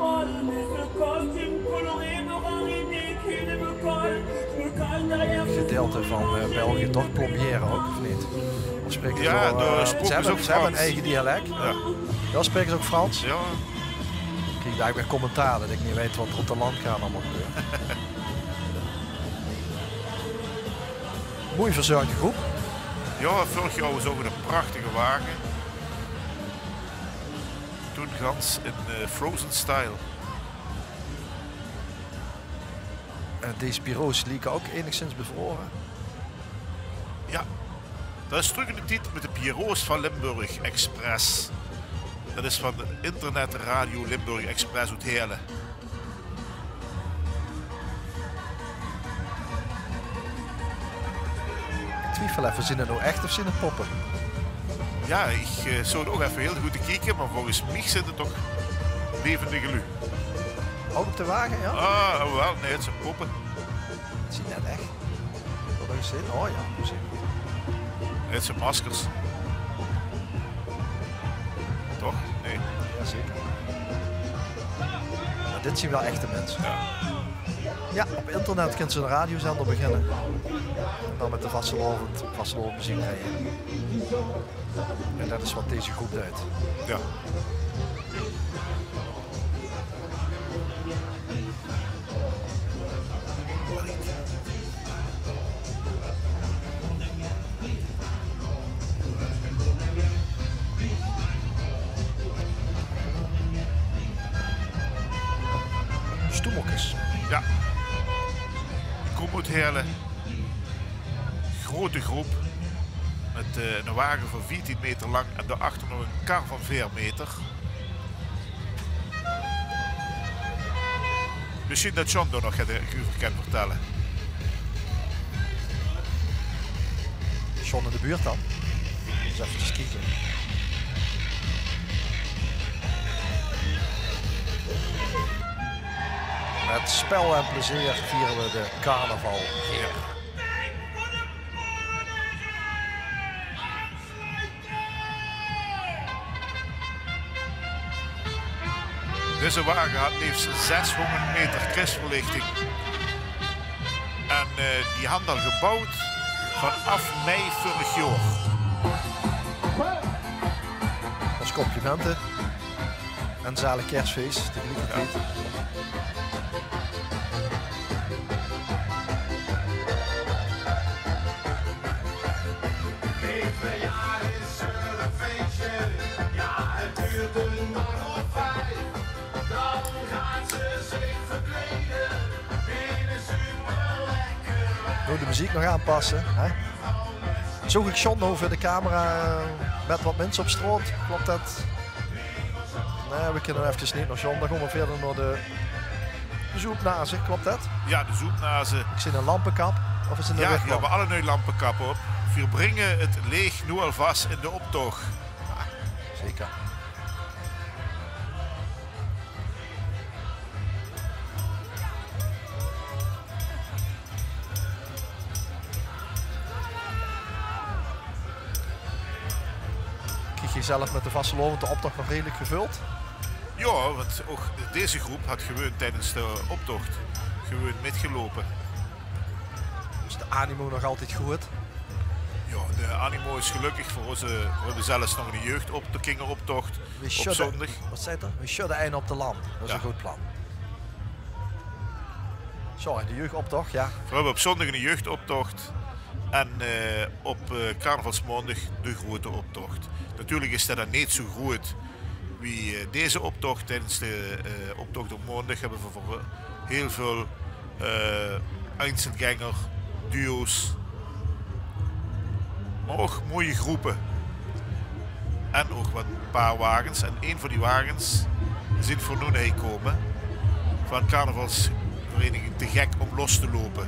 gedeilte van, eh, België, toch? Plombières ouch, of neet? Of spreke ze, jao, eh, ze höbbe, ze höbbe ein eige dialek. Jao. Jao, spreke ze ouch Frans? Jao. Krieg ich dao weer commentaar dat ich neet weit wat d'r op de landkaart allemaol gebeurt. Mooi verzörgde groep. Jao, veurig jaor waas ouch ein prachtige wage. Toen gans in, eh, Frozen style. En deze pierots lieke ouch enigszins bevrore. Jao, dat is trök in de tied mit de pierots van Limburg Express. Dat is van de internetradio Limburg Express oet Heële. Ich twiefel effe, zeen 't noe ech of zeen 't poppe? Jao, ich, eh, zou 't ouch effe hiel good te kieke, mer volges mich zeen 't toch levendige luuj. Ouch op de wage, jao? Ah, waal, nae, 't zeen poppe. 't Zeen net ech. Wat höb ich gezeen? Oh jao, gezeen. 't Zeen maskers. Toch? Nae. Jao, zeker. Mer dit zeen waal echte minse. Jao. Jao, op internet kins se eine radiozender beginne. En dan mit de vastelaovend, vastelaovendmeziek rieje. En dat is wat deze groep deit. Jao. Stoemelkes. Jao. Die kómme oet Heële. Grote groep. Mit, eh, eine wage van veertien meter lang en daoachter nog ein kar van veer meter. Mesjien dat John dao nog get euver kan vertèlle. John in de buurt dan? Ins effe kieke. Mit spel en plezeer viere we de carnaval hier. Deze wage hat leefs zeshóngerd meter krisverlichting. En, eh, die han al gebouwd vanaaf mei veurig jaor. As complimente. En zalig Kersfees, tegeliekkertied. Noe de meziek nog aanpasse, hè? Zoog ich John noe veur de camera, eh, mit wat minse op straot? Klop det? Nae, veer kinne efkes neet nao John. Dan gaon veer wiejer nao de, de Zoepnaze. Klop det? Jao, de Zoepnaze. Ich zeen ein lampekap. Of is 't ein... Jao, veer höbbe allemaol lampekappe op. Veer bringe 't leech noe alvas in de optoch. Zeker. Krieg geer zelf mit de vastelaovend de optoch nog redelik gevuld? Jao, want ouch deze groep haet gewoon tiedes de optoch gewoon mitgeloupe. Is de animo nog altied good? Jao, de animo is gelökkig veur ós. Veer höbbe zelfs nog ein jeugdop-, kingeroptoch op zóndig. Wat zaet 'r? Veer sjudde ein op de lamp. Det is ein good plan. Zo, en de jeugdoptoch, jao. Veer höbbe op zóndig ein jeugdoptoch en, eh, op, eh, carnavalsmaondig de groete optoch. Natuurlik is det dan neet zo groet wie, eh, deze optoch. Tiedes de, eh, optoch op maondig höbbe veer veur, eh, hiel väöl, eh, einzelgänger, duo's, mer ouch mooie groepe. En ouch waal ein paar wages. En ein van die wages zeen veer noe hie kómme van carnavalsvereniging Te Gek Om Los Te Loupe.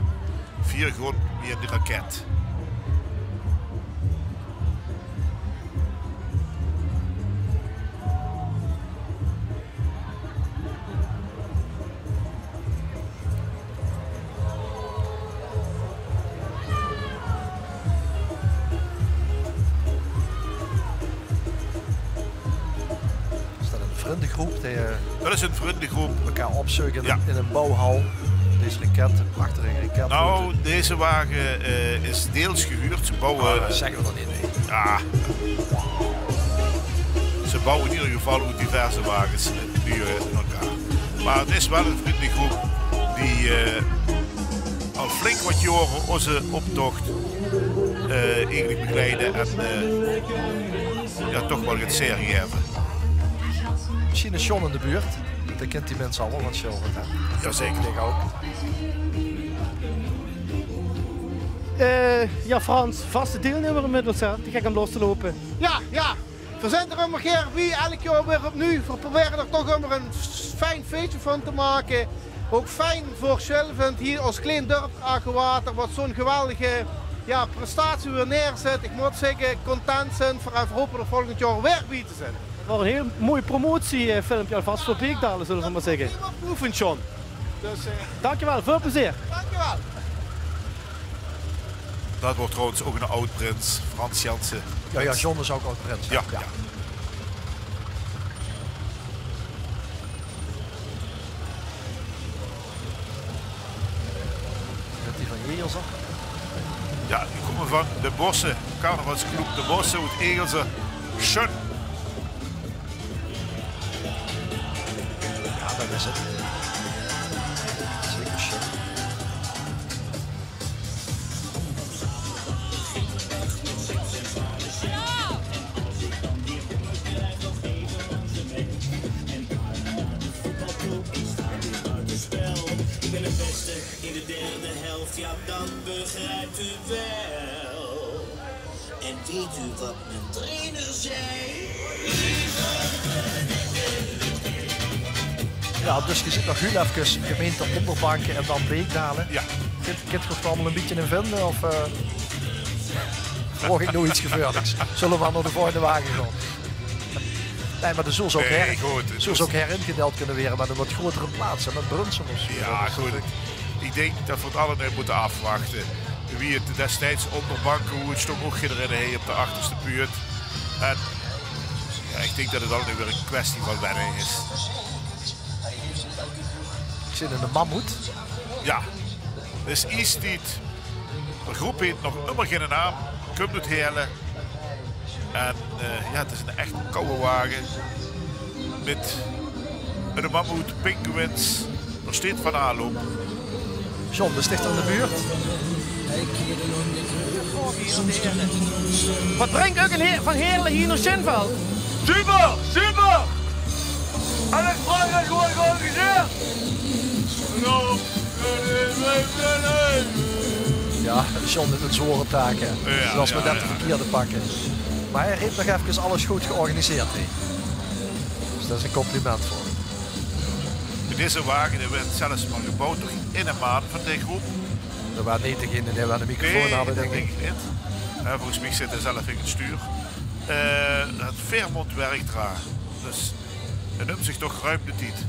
Veer gaon wie ein raket. Is det ein vrindegroep die, eh, Det is ein vrindegroep. Mekaar opzeuke in, jao, ein, in ein bouwhal? Deze raket, ein prachtige raket. Nou, deze wage, eh, is deels gehuurd. Ze bouwe... Oh, det zègke veer dan neet, nae. Jao. Ze bouwe in eder geval ouch diverse wages, eh, noe, eh, in elkaar. Mer 't is waal ein vrindegroep die, eh, al flink wat jaore ózze optoch, eh, eigelik begeleide en, eh, jao, toch waal get seriever. Mesjien is John in de buurt. Dae kint die minse allemaol van Sjilvert, hè? Jao, zeker. Ich dink ouch. Eh, jao, Frans, vaste deelnummer inmiddels, hè? Te Gek Om Los Te Loupe. Jao, jao. Veer zeen d'r ummer gaer bie, eder jaor weer opnuuj. Veer probere d'r toch ummer ein fijn feesje van te make. Ouch fijn veur Sjilvert, hie ós klein dörp Agewater, wat zo'n geweldige, jao, prestatie weer neerzèt. Ich mót zègke, content zeen. Veer, en veer hope d'r volgend jaor weer bie te zeen. 't Waor ein hiel mooi promotiefilmpje alvas veur Beekdaelen, zölle v'r mer zègke. Prima proef, John. Dus, eh, dankjewel, väöl plezeer. Dankjewel. Det waor trouwens ouch eine aod-prins, Frans Janssen. Jao, jao, John is ouch aod-prins, hè? Jao, jao. Is det die van Egelse? Jao, die kómme van de Bosse, carnavalsgroep de Bosse oet Egelse. Sjun. Jao, det is 't. Zeker sjun. Ich bön de bèste in de derde helf, jao, det begriep geer waal. En weit geer waat mien trainer zag? Jao, dus geer zit nog hiel efkes gemeinte Onderbanken en dan Beekdaelen. Jao. Kint, kint geer 't allemaol ein bietje in vinde, of, eh, verwach ich noe get gevaorliks? Zölle v'r nao de volgende wage gaon? Nae, mer d'r zów ouch, nae, her-, good, zów ouch heringedeild kónne waere, mer ein get groetere plaats, hè, mit Brunssum of zo. Jao, good. Ich dink det v'r 't allemaol mótte aafwachte. Wie 't destieds Onderbanken, wie 't sjtóng, ouch ederein hie op de achterste puurt. En jao, ich dink det 't allemaol weer ein kwestie van wenne is. Ich zeen eine mammoet. Jao, det is iestied. De groep haet nog ummer geine naam. Kump oet Heële. En, eh, jao, 't is eine echte kouwe wage. Mit En de mammoet, pinguïns, d'r steit van alles op. John, bès dichter in de buurt. Wat bringk uch in Heer-, van Heerle hie nao Sjinveld? Super, super! En ich vraog uch gewoon, gewoon gezag. Ja, John haet ein zwaore taak, hè. Ja, dus as we ja, det ja. De verkeerde pakke. Maar hae haet nog efkes alles good georganiseerd, hè. Dus det is ein compliment veur. Deze wage, dae woort zelfs maar geboewd door inne maan van de groep. Det waas neet degene dae aan de microfoon hadde, dink ich. Nae, det dink ich neet. Eh, volges mich zit hae zelf in het stuur. Eh, het Fairmont werk dra. Dus hae numt zich toch ruim de tied.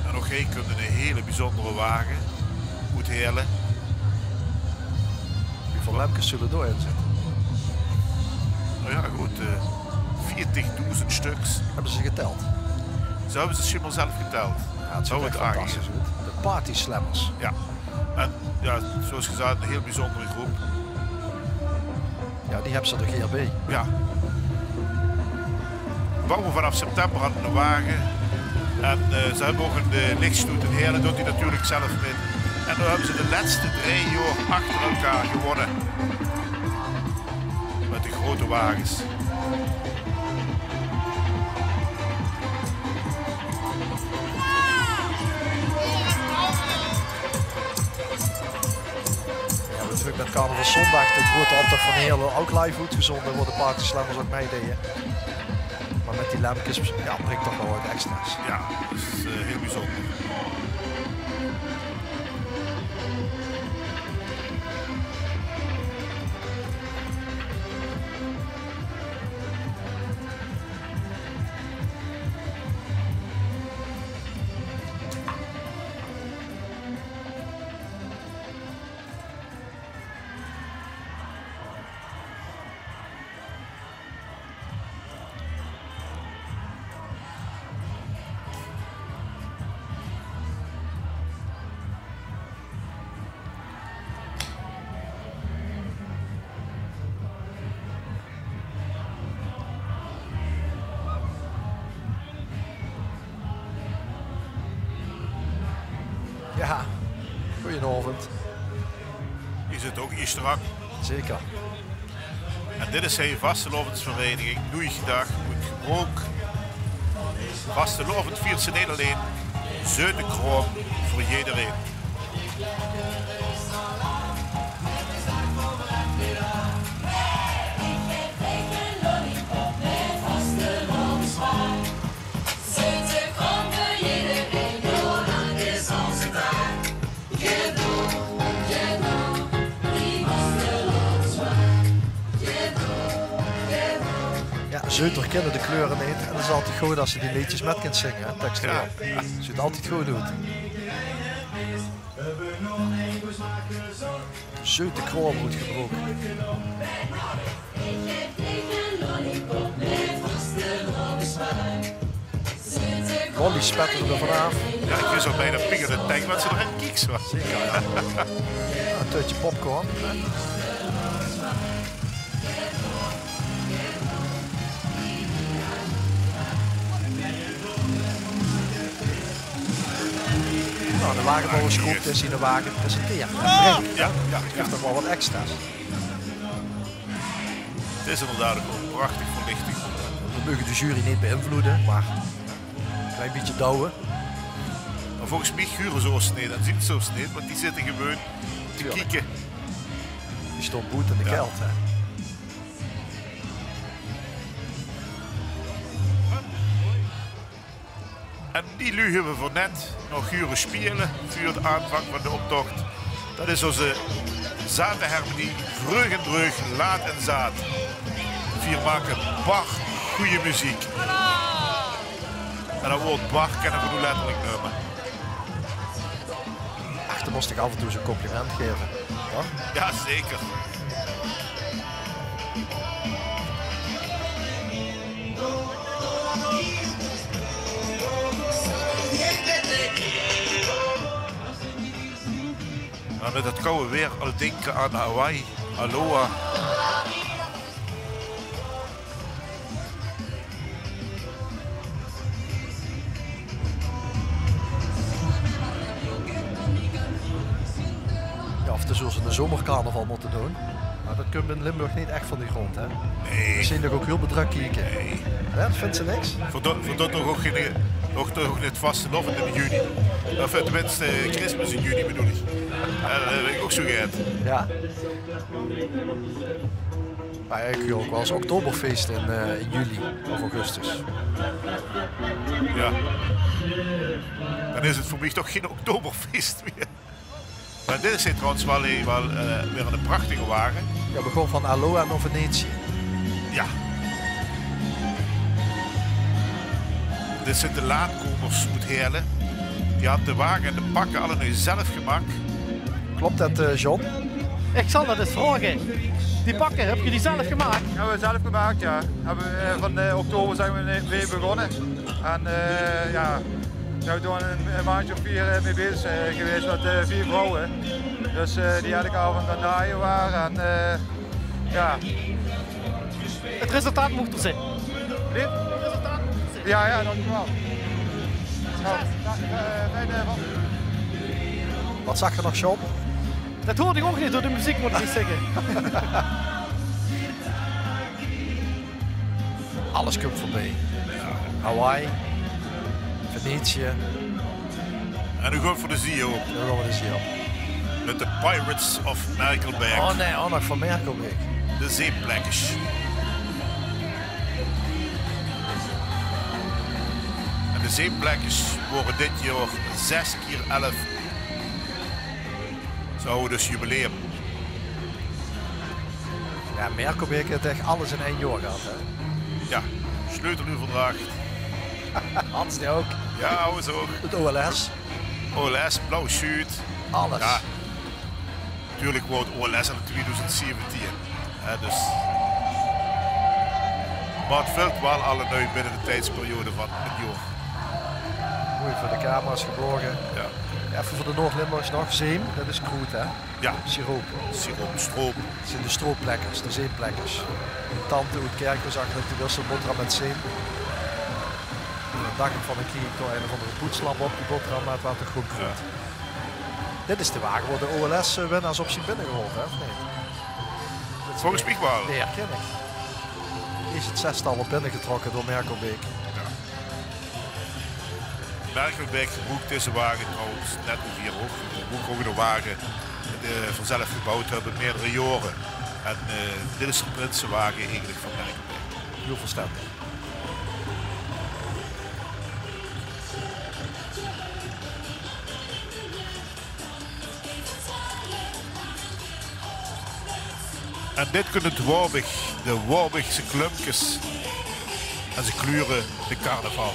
En ouch hie kump inne hele biezóndere wage oet Heerle. Wieväöl lempkes zulle dao in zitte? Nou ja, good, eh, veertigdoezend stuks. Höbbe ze geteld? Zo höbbe ze sjimmel zelf geteld. Ja, het zuut ech fantastisch oet. De Party Slammers. Ja. En ja, zoals gezag, inne heel biezóndere groep. Ja, die höbbe ze d'r hie bie. Ja. Bouwe vanaf september aan de wage. En, eh, ze höbbe ouch inne, eh, lichstoet in Heerle, doot die natuurlik zelf mit. En noe höbbe ze de lèste drei jaor achter elkaar gewónne. Mit de groete wages. Ja, natuurlik mit carnavalszóndig de groete optoch van Heerle ouch live oetgezónde, wao de Party Slammers ouch mitdeje. Maar mit die lempkes, ja, bringk toch waal get extra's. Ja, det is, eh, heel biezónder. Ja, goojenaovend. Is het ouch hie strak? Zeker. En dit is hie vastelaovesvereiniging Noei Gedaag oet Gebrook. Vastelaovend viert ze neet allein, zeute kraom veur jederein. Ja, zeuter kinne de kleure neet. En det is altied good as se die leedjes mit kins zinge, hè, tekst. Ja. Zuut altied good oet. Zeute kraom oet Gebrook. Molly spet d'r vanaaf. Ja, ich wis al bijna Pieter de Teng wat ze d'r in kiek, zo. Zeker, ja. Ein tötje popcorn, hè. Nou, de wagebouwersgroep die zien wage presenteert. Ja, ja, ja. Geeft toch waal wat extra's. Het is inderdaad ouch gewoon prachtig verlichting. We moge de jury neet beïnvloede, maar ein klein bietje douwe. Maar volges mich hure ze ós neet en zien ze ós neet, want die zitte gewoon te kieke. Die staon boete in de kelt, hè. En die luuj höbbe v'r net nog hure speule veur de aanvang van de optocht. Det is ózze zate hermenie, Vreug en Dreug, Laat en Zaat. Veer make bar gooj meziek. En det waord bar kinne v'r noe letterlik numme. Ach, dan mós ich aaf en toe zo'n compliment gaeve, toch? Ja, zeker. Mit det kouwe weer al dinke aan Hawaï. Aloha. Jao, of ze zólle 'ne zomercarnaval mótte doon. Mer det kump in Limburg neet ech van de grond, hè? Nae. Ze zeen toch ouch hiel bedrök kieke. Nae. Jao, det vinjs se niks? Veur det, veur det toch ouch gein, toch, toch ouch neet vastelaovend in juni. Of tenminste, eh, Christmas in juni bedoel ich. Jao, det vinj ich ouch zoe get. Jao. Mer ich huur ouch waal ins Oktoberfeest in, eh, in juli of augustus. Jao. Dan is 't veur mich toch gein Oktoberfeest mieë. Mer dit is trouwens waal, eh, waal, eh, weer 'ne prachtige wage. Jao, v'r gaon van Aloha nao Venetië. Jao. Dit zeen de laatkomers oet Heële. Die hadde de wage en de pakke allemaol zelf gemaak. Klop det, eh, John? Ich zal det ins vraoge. Die pakke, höb geer die zelf gemaak? Höbbe v'r zelf gemaak, jao. Höbbe v'r, eh, van, eh, oktober zeen v'r d'rmei begonne. En, eh, jao, v'r zeen d'r ein, ein maondje of veer, eh, mei bezig, eh, gewaes mit, eh, veer vrouwe. Dus, eh, die eder aovend aan 't naaie wore. En, eh, jao. 't Resultaat mót d'r zeen. Wie? 't Resultaat mót d'r zeen. Jao, jao, dankjewel. Jao, eh, fijn, eh, van- Waat zag geer nog, John? Det huurde ich ouch neet door de meziek, mót ich zègke. Alles kump veurbie. Hawaï, Venetië. En noe gaon v'r veur de zee op. Noe gaon v'r de zee op. Mit de Pirates of Merkelbek. Oh nae, ouch nog van Merkelbek. De Zeeplekkers. En de Zeeplekkers wore dit jaor zes kier elf. Ze hawwe dus jubileum. Jao, Merkelbek haet ech alles in ein jaor gehad, hè? Jao, sleuteleuverdrach. Hans die ouch. Jao, Hans ouch. 't O L S. O L S, Blauw Sjuut. Alles. Jao. Natuurlik woort 't O L S in twiedoezend zeventien. Hè, dus. Mer 't vèlt waal allemaol binne de tiedsperiode van ein jaor. Mooi veur de camera's gevloge. Jao. Effe veur de Noord-Limburgers nog. Zeem, det is kroet, hè? Jao. Siroop. Siroop, stroop. 't Zeen de stroopplekkers, de zeeplekkers. Mien tante oet Kirchroa zag altied: "Wils se boterham mit zeem?" En dan dach ich van, dan krieg ich toch ein of anger poetslap op die boterham, mer 't waas toch gewoon kroet. Jao. Dit is de wage wo de O L S-winnaars op zeen binnegehaold, hè, of neet? Volges mich waal. Dae herkin ich. Is 't zestal op binnegetrokke door Merkelbek. Jao. Merkelbek gebroek deze wage trouwens, net wie hie ouch. Gebroek ouch de wage, eh, v'r zelf geboewd höbbe, meerdere jaore. En, eh, dit is de prinsewage eigelik van Merkelbek. Hiel verstendig. En dit kunt 't Waubich, de Waubichse klumpkes. En ze kleure de carnaval.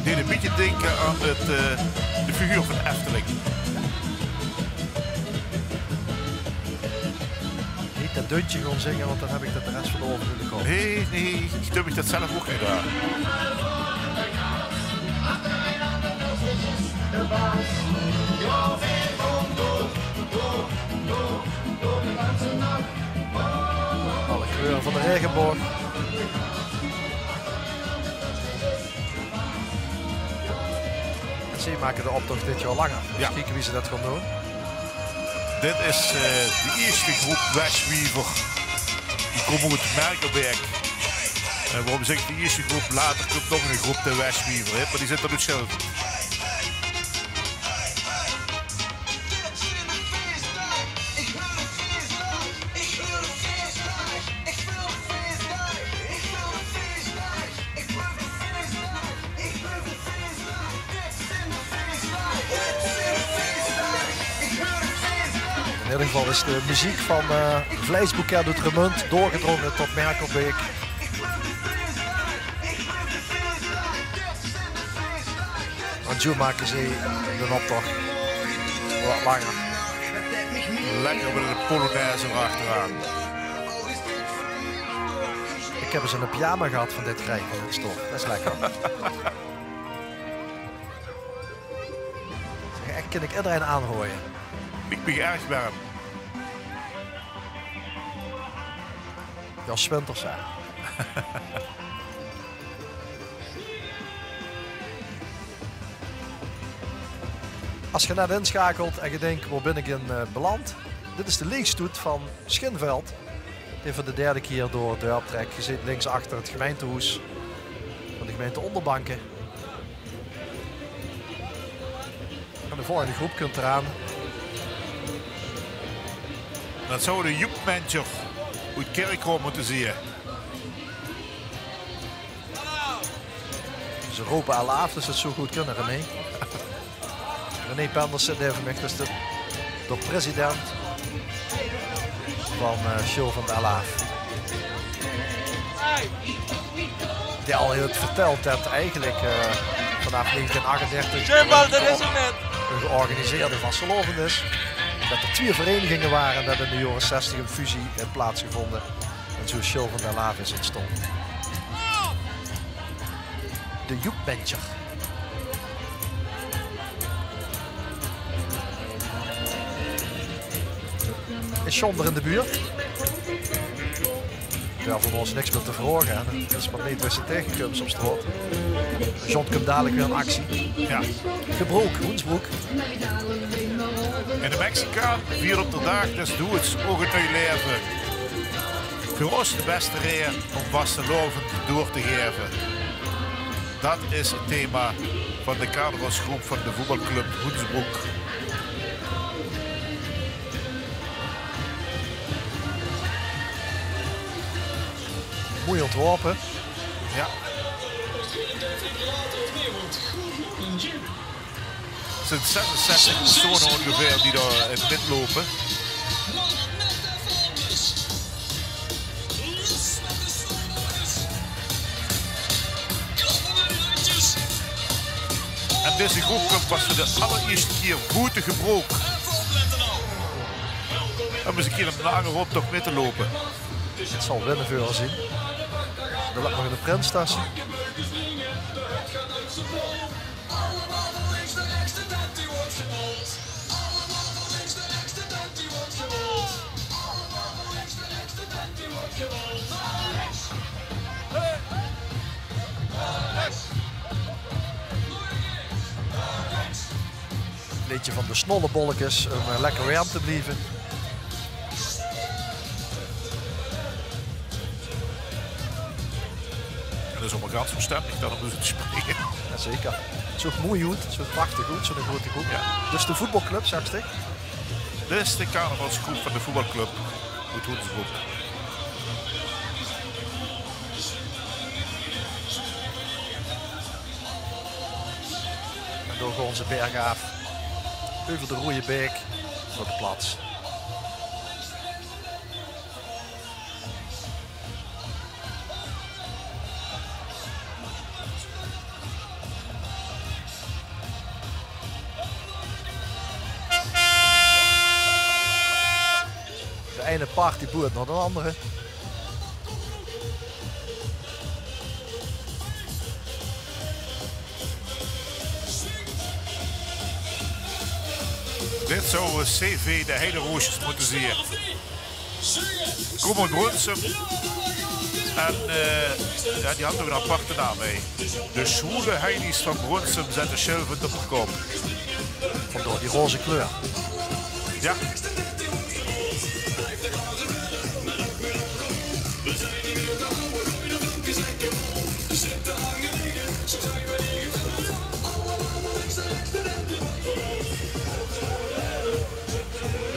Deej ein bietje dinke aan 't, eh, de figuur van Efteling. Neet det deuntje gaon zinge, want dan höb ich det de res van de aovend in de kop. Nae, nae, ich dink det ich det zelf ouch neet aan. Alle kleure van de raegeboog. En ze make de optoch dit jaor langer. Dus kieke wie ze det gaon doon. Dit is, eh, de ierste groep Westwiever. Die kómme oet Merkelbek. En waorom zègk ich de ierste groep? Later kump nog ein groep, de Westwiever, hè, mer die zeen d'r dus zelf. In ieder geval is de meziek van eh Vleisboeket oet Remunj doorgedronge tot Merkelbeek. Want zo make ze de optoch wat langer. Lekker mit de polonaise achteraan. Ik heb eens een pyjama gehad van dit krijg van dit stof. Dat is lekker. Zeg, echt, kan ik iedereen aanrooien. Ik ben erg warm. Ja, 's winters, hè. As ge net inschakelt en ge dink: "Wo bin ik in eh, beland?" Dit is de leegstoet van Schinveld, die veur de derde keer door 't dörp trek. Ge zeet links achter 't gemeintehoes van de gemeinte Onderbanken. En de volgende groep kunt eraan. Dat zou de Joep Mentjer oet Kirchroa motte zieë. Ze rope alaaf, dus het zou goed kunnen, René. René Penders zit neve mich, dus de, de president van eh Sjul van de Alaaf. Die al heeft verteld dat eigenlijk eh vanaf negentien achtendertig Sjul, dat is 'm net, een georganiseerde vastelaovend is. Dat er twee verenigingen waren en dat in de jaren zestig een fusie heeft plaatsgevonden. En zo is Sjul van de Alaaf is ontstaan. De Joep Mentjer. Is John er in de buurt? Ja, van ons niks meer te vragen, hè. Dat is maar niet waar ze tegenkomt op straat. John komt dadelijk weer in actie. Ja. Gebroek, Hoensbroek. En de Mexicaan viert op de daag des doods ook het nieuw leven. Veur os de beste reën om vastelaovend door te gaeve. Dat is het thema van de carnavalsgroep van de voetbalclub Hoensbroek. Mooi ontworpen. Ja. Het zijn zesenzestig personen ongeveer die daar in mitlopen. En deze groep komt pas voor de allereerste keer boete Gebrook om eens een keer een lange optocht mit te lopen. Het zal winnen veur zien. Er ligt nog in de prinstasse. Leedje van de Snollebollekes om eh, lekker warm te blijven. En dat is allemaal gans verstandig, dan moeten ze springen. Jazeker. Het is ook mooi goed, het is ook prachtig goed, zo'n grote groep. Ja. Dus de voetbalclub, zag ik. Dit is de carnavalsgroep van de voetbalclub. Goed, goed, goed. En door gaan ze bergaaf, over de Rode Beek, naar de plaats. De ene partyboer naar de andere. Dit zou C V de Heideroosjes moeten zien. Kom uit Brunssum. En eh, ja, die hadden ook een aparte naam, hè. De Schwule Heinies van Brunssum zetten Sjul van de kop. Vandaar die roze kleur. Ja.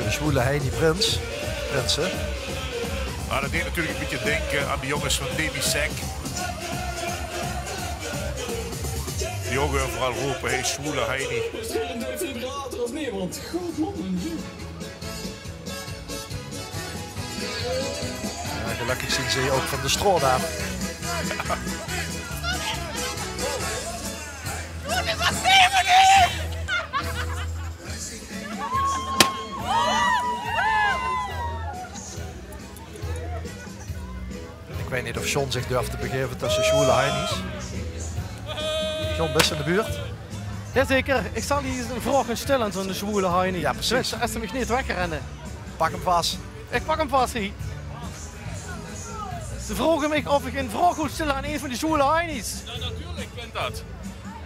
De Schwule Heini Prins. Prinsen. Maar dat deed natuurlijk een beetje denken aan de jongens van Demi Sec. Die ook overal ropen: "Hey, Schwule Heini." Is dit een defibrillator of nee? Want god, man, een Jao, gelökkig zien ze ouch van de straot aaf. Ich weit neet of John zich durf te begaeve tösse zwoele heinies. John, bès se in de buurt? Jazeker, ich zal hie ins ein vraog gaon stèlle aan zoe'n zwoele heinie. Jao, precies. Dus es ze mich neet wegrenne. Pak 'm vas. Ich pak 'm vas hie. Ze vraoge mich of ich ein vraog wil stèlle aan ein van die zwoele heinies. Jao, natuurlik kint dat.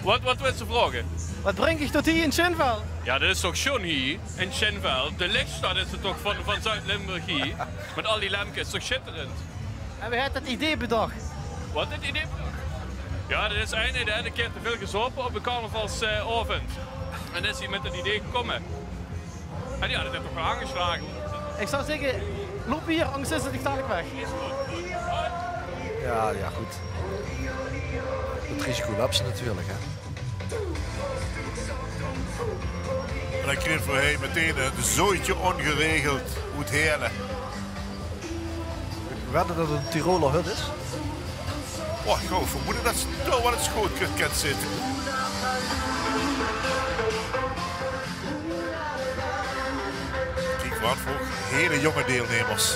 Wat, wat wils se vraoge? Wat bringk dich tot hie in Sjinveld? Jao, dat is toch sjoon hie in Sjinveld. De lichtstad is 't toch van, van Zuid-Limburg hie. Mit al die lempkes, toch sjitterend. En wae haet dat idee bedach? Wat, 't idee bedach? Jao, dat is eine, dae haet ein kier te väöl gezaope op de carnavalsaovend. En is hie mit dat idee gekómme. En jao, dat haet toch waal aangeslage. Ich zou zègke, loup hie, angers is 't dich dalik weg. Jao, jao, good. 't Risico löps se natuurlik, hè. En dan kriege v'r hie meteen ein zooitje óngeregeld oet Heële. Wedde dat 't ein Tiroler hut is? Oh, ich zou vermoede dat se dao waal ins good kint, kint zitte. Kiek, wat veur hele jónge deilnummers.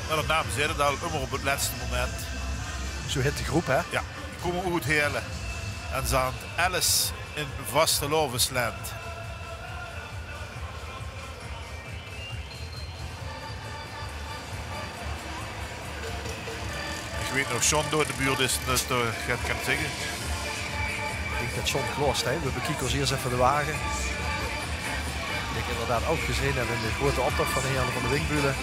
Mer de naam zaet 't al, ummer op 't lètste moment. Zoe hèt de groep, hè? Jao, die kómme oet Heële. En ze hant Alice in vastelaovesland. Ich weit neet of John dao in de buurt is, dat, eh, get kan zègke. Ich dink dat John klaor steit. V'r bekieke ós iers effe de wage. Die ich inderdaad ouch gezeen höb in de groete optoch van de Heële van de Winkbülle.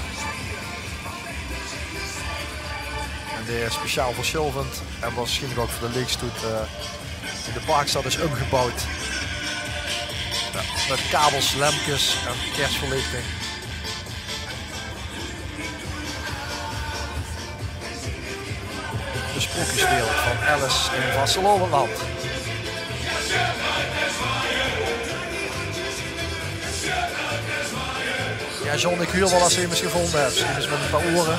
En dae is speciaal veur Sjilvend en waarsjienlik ouch veur de Leechstoet, eh, in de Parkstad is umgeboewd. Jao, mit kabels, lempkes en kersverleechting. De sprookjeswereld van Alice in vastelaovesland. Jao, John, ich huur waal dat se emes gevónje höbs. Emes mit ein paar oere.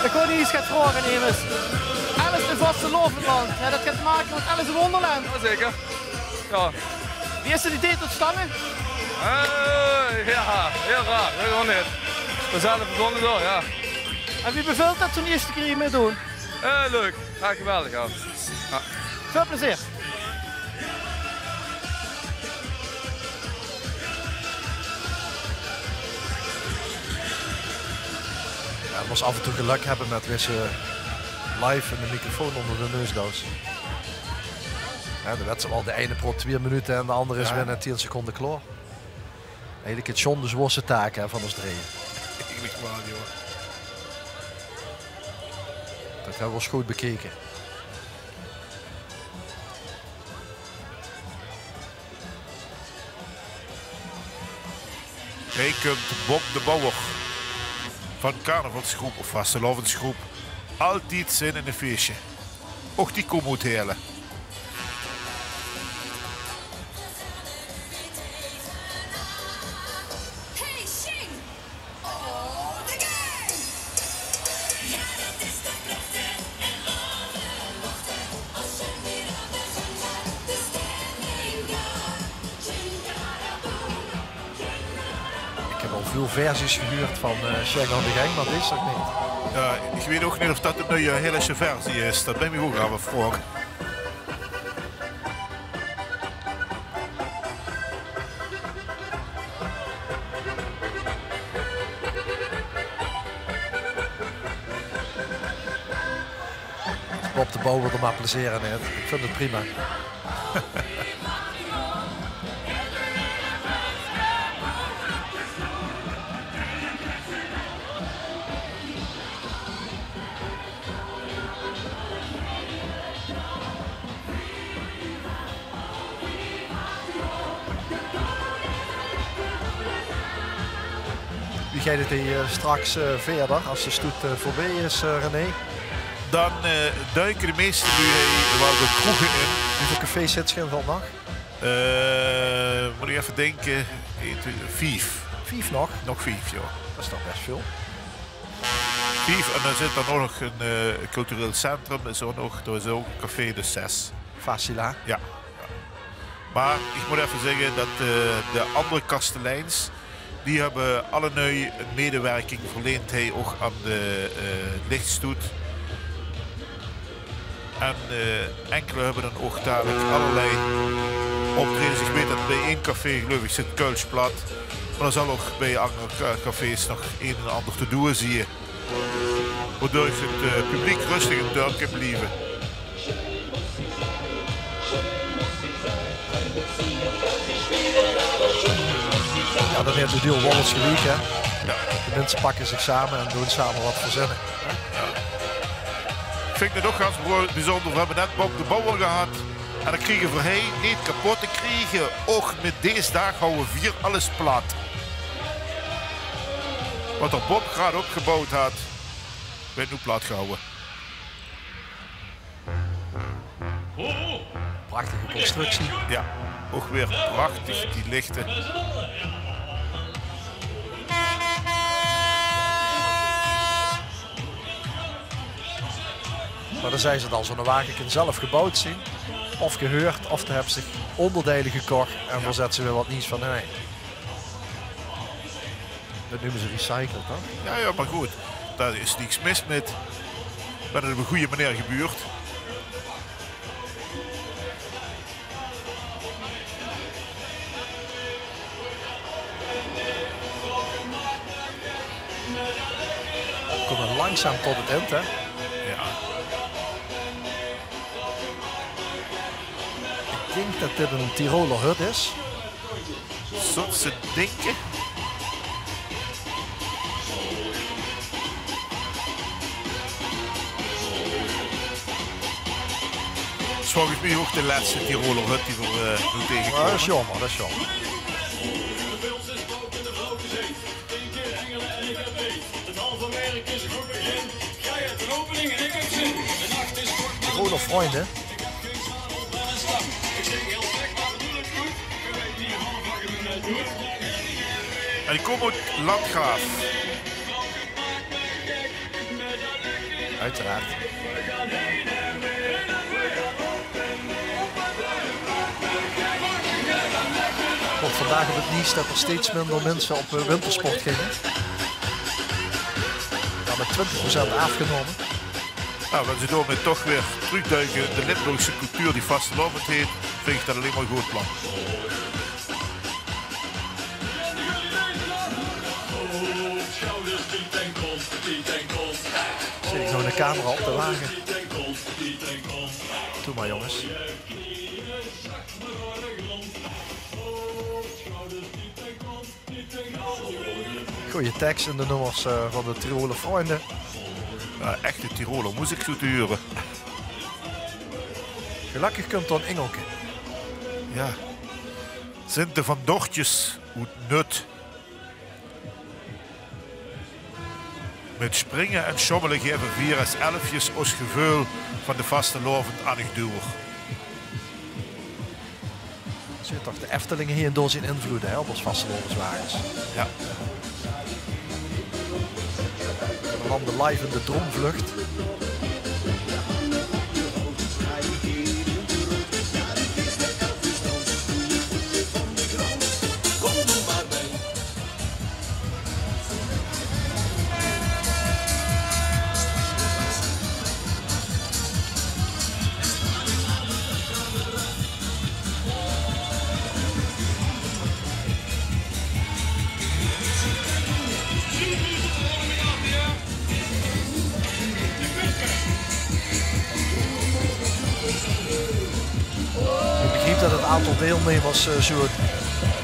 Ich wou dich get vraoge, emes. Alice in vastelaovesland. Jao, dat haet te make mit Alice in Wonderland. Jao, zeker. Jao. Wie is dat idee tot stange? Eh, jao, hiel raar. Weit ich ouch neet. V'r zelf verzónne dao, jao. En wie bevèlt dat zoe'n ierste kier hie mitdoon? Eh, leuk. Jao, geweldig, jao. Jao. Väöl plezeer. Jao, mós aaf en toe gelök höbbe mit wae se live in de microfoon ónger de neus duis. Jao, dan wèts se waal, de eine praot twieë minute en de anger is binnen tieën seconde klaor. Eigelik haet John de zwaorste taak, hè, van ós drieje. Ich weit 't waal, jóng. Dat höbbe v'r ós good bekeke. Hie kump Bob de Bouwer van carnavalsgroep of vastelaovesgroep Altied Zin in e Feesje. Ouch die kómme oet Heële. Ich höb al väöl versies gehuurd van, eh, Sjeng aan de Geng, mer dees nog neet. Jao, ich weit ouch neet of dat de nuje Heëlesje versie is. Dat bin ich mich ouch aaf 't vraoge. Es Bob de Bouwer d'r mer plezeer in haet, ich vinj 't prima. Geit 't hie, eh, straks, eh, wiejer es de stoet, eh, veurbie is, eh, René? Dan, eh, duike de meeste luuj hie waal de kroege in. Wieväöl cafés zits se in Veldmacht? Eh, mót ich effe dinke. Ein, twie, vief. Vief nog? Nog vief, jao. Det is toch bès väöl. Vief, en dan zit d'r ouch nog ein, eh, cultureel centrum, is ouch nog, dao is ouch ein café, dus zès. Facila. Jao. Mer ich mót effe zègke det, eh, de anger kasteleins, die höbbe allenui ein medewerking verleend hie ouch aan de, eh, lichstoet. En, eh, inkele höbbe dan ouch dalik allerlei optraejes. Ich weit det bie ein café, geluif ich, zit Kölsch plat. Mer d'r zal ouch bie anger ca-, cafés nog ein en anger te doon zeen. Waodoor 't, eh, publiek röstig in 't dörp kan blieve. Jao, dan haet 't hiel Wollef geliek, hè? Jao. De minse pakke zich same en doon same get verzinne. Jao. Ich vinj 't ouch gans bro-, bezunjer. Veer höbbe net Bob de Bouwer gehad. En det kriege veer hie neet kepot te kriege. Ouch mit dees daag hawwe veer alles plat. Waat d'r Bob graad opgeboewd haet, weurt noe plat gehawwe. Prachtige constructie. Jao, ouch weer prachtig, die lichte. Mer dan zeen ze 't al, zoe'n wage kin zelf geboewd zeen, of gehuurd, of d'r höbbe zich oonderdeile gekoch en dao zètte ze weer get nuujs van in. Det neume ze recyclen, toch? Jao, jao, mer good, dao is niks mis mit. Waert 't op ein gooj meneer gebuurd. Kómme langzaam tot 't ind, hè? Jao. Ich dink det dit ein Tiroler hut is. Zóws se dinke? Is volges mich ouch de lèste Tiroler hut die v'r, eh, noe taengekómme. Jao, det is jaomer, det is jaomer. Tiroler Freunde. En die kómme oet Landgraaf. Oeteraard. Kómp vandaag op 't nuujs det d'r steeds minder minse op, eh, wintersport ginge. Jao, mit twintig procent aafgenómme. Noe, es ze dao mit toch weer trökduike in de Limburgse cultuur die vastelaovend heet, vinj ich det allein mer ein good plan. Zit ich noe de camera op de wage? Doe mer, jónges. Gooje teks in de nummers, eh, van de Tiroler Freunde. Jao, echte Tiroler meziek zoe te hure. Gelökkig kump d'r ein ingelke. Jao. Zint de Van Dortjes oet Nut. Mit springe en sjommele gaeve veer es elfjes ós geveul van de vastelaovend aan uch door. Zeen toch de Efteling hie en dao zien invloede, hè, op ós vastelaoveswages. Jao. Veer lande live in de Droomvlucht. Ich begriep det 't aantal deilnummers, eh, zoe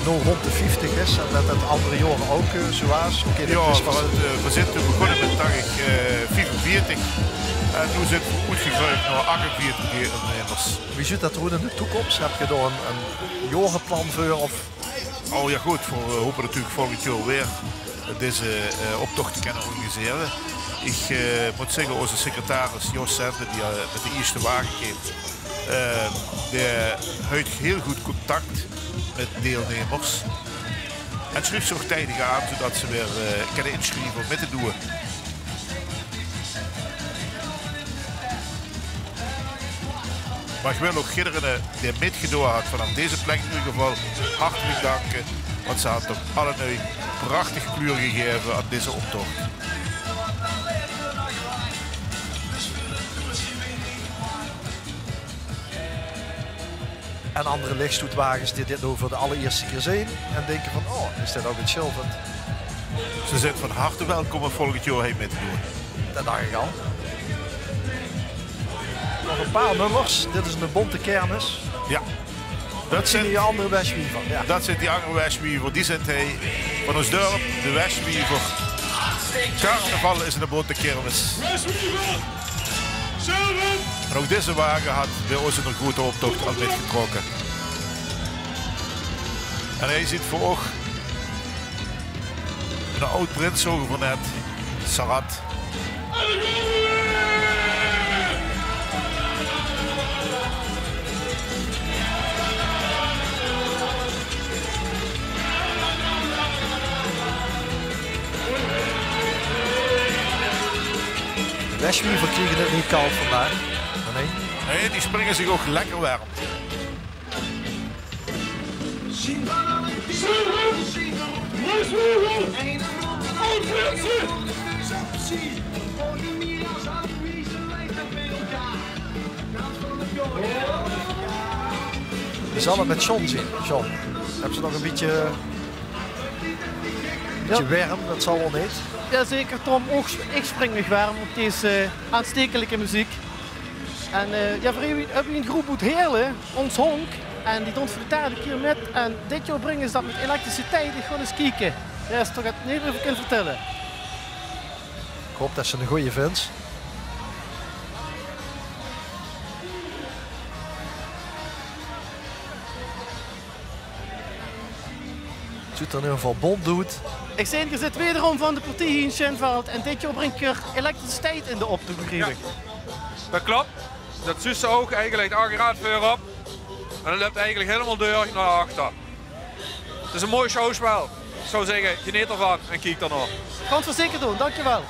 noe rónd de vieftig is en det 't anger jaore ouch, eh, zoe waas. Oké, det is pas veer, eh, veer zint begonne mit, dach ich, eh, viefenveertig. En noe zint veer oetgegreujd nao achtenveertig deilnummers. Wie zuut det d'r oet in de toekóms? Höb geer dao ein, ein jaoreplan veur, of? Oh jao, good, veer, eh, hope natuurlik volgend jaor weer deze, eh, optoch te kènne organisere. Ich, eh, mót zègke, ózze secretaris Jos Sente, dae, eh, mit de ierste wage keem, eh, dae haet hiel good contact mit deilnummers. En sjreef ze ouch tiedige aan, zoetot ze weer, eh, kènne insjrieve óm mit te doon. Mer ich wil ouch ederein, eh, dae mitgedoon haet vanaaf deze plek in eder geval hartelik danke, want ze hadde toch allenui prachtig kleur gegaeve aan deze optoch. En andere lichstoetwages die dit noe veur de allerierste kier zeen en dinke van: "Oh, is dit ouch in Sjilvert?" Ze zeen van harte welkom óm volgend jaor hie mit te doon. Det dach ich al. Nog ein paar nummers. Dit is ein bónte kermis. Jao. Det zeen die anger Wesjwiever. Jao. Det zeen die anger Wesjwiever. Die zeen hie van ós dörp, de Wesjwiever. Carnaval is ein bónte kermis. En ouch deze wage haet bie ós in de groete optoch al mitgetrokke. En hie zeen v'r ouch eine aod-prins, zoge v'r net, Sarat. De Wesjwiever kriege 't neet kald vandaag. Nae. Nae, die springe zich ouch lekker werm. Wie zal 't mit John zeen? John, höbs se nog ein bietje, bietje werm? Det zal waal neet. Jao, zeker, Tom. Ouch ich spring mich werm op deze aanstekelijke meziek. En, eh, jao, v'r höbbe hie ein groep oet Heerle, Ós Hónk. En die doon veur de derde kier mit. En dit jaor bringe ze det mit elektriciteit. Ich gaon ins kieke. Jao, is toch get neet euver kinne vertèlle. Ich haop det se 'ne gooje vinds. Zuut d'r in eder geval bónt oet. Ich zeen, geer zeet wederom van de partie hie in Sjinveld. En dit jaor bringk geer elektriciteit in de optoch, begriep ich. Jao, det klop. Det zuus se ouch, eigelik de aggeraat veurop. En det löp eigelik hielemaol deur nao achter. 't Is ein mooi sjouwspel. Ich zou zègke, geneet d'rvan en kiek d'rnao. Gaon v'r zeker doon, dankjewel.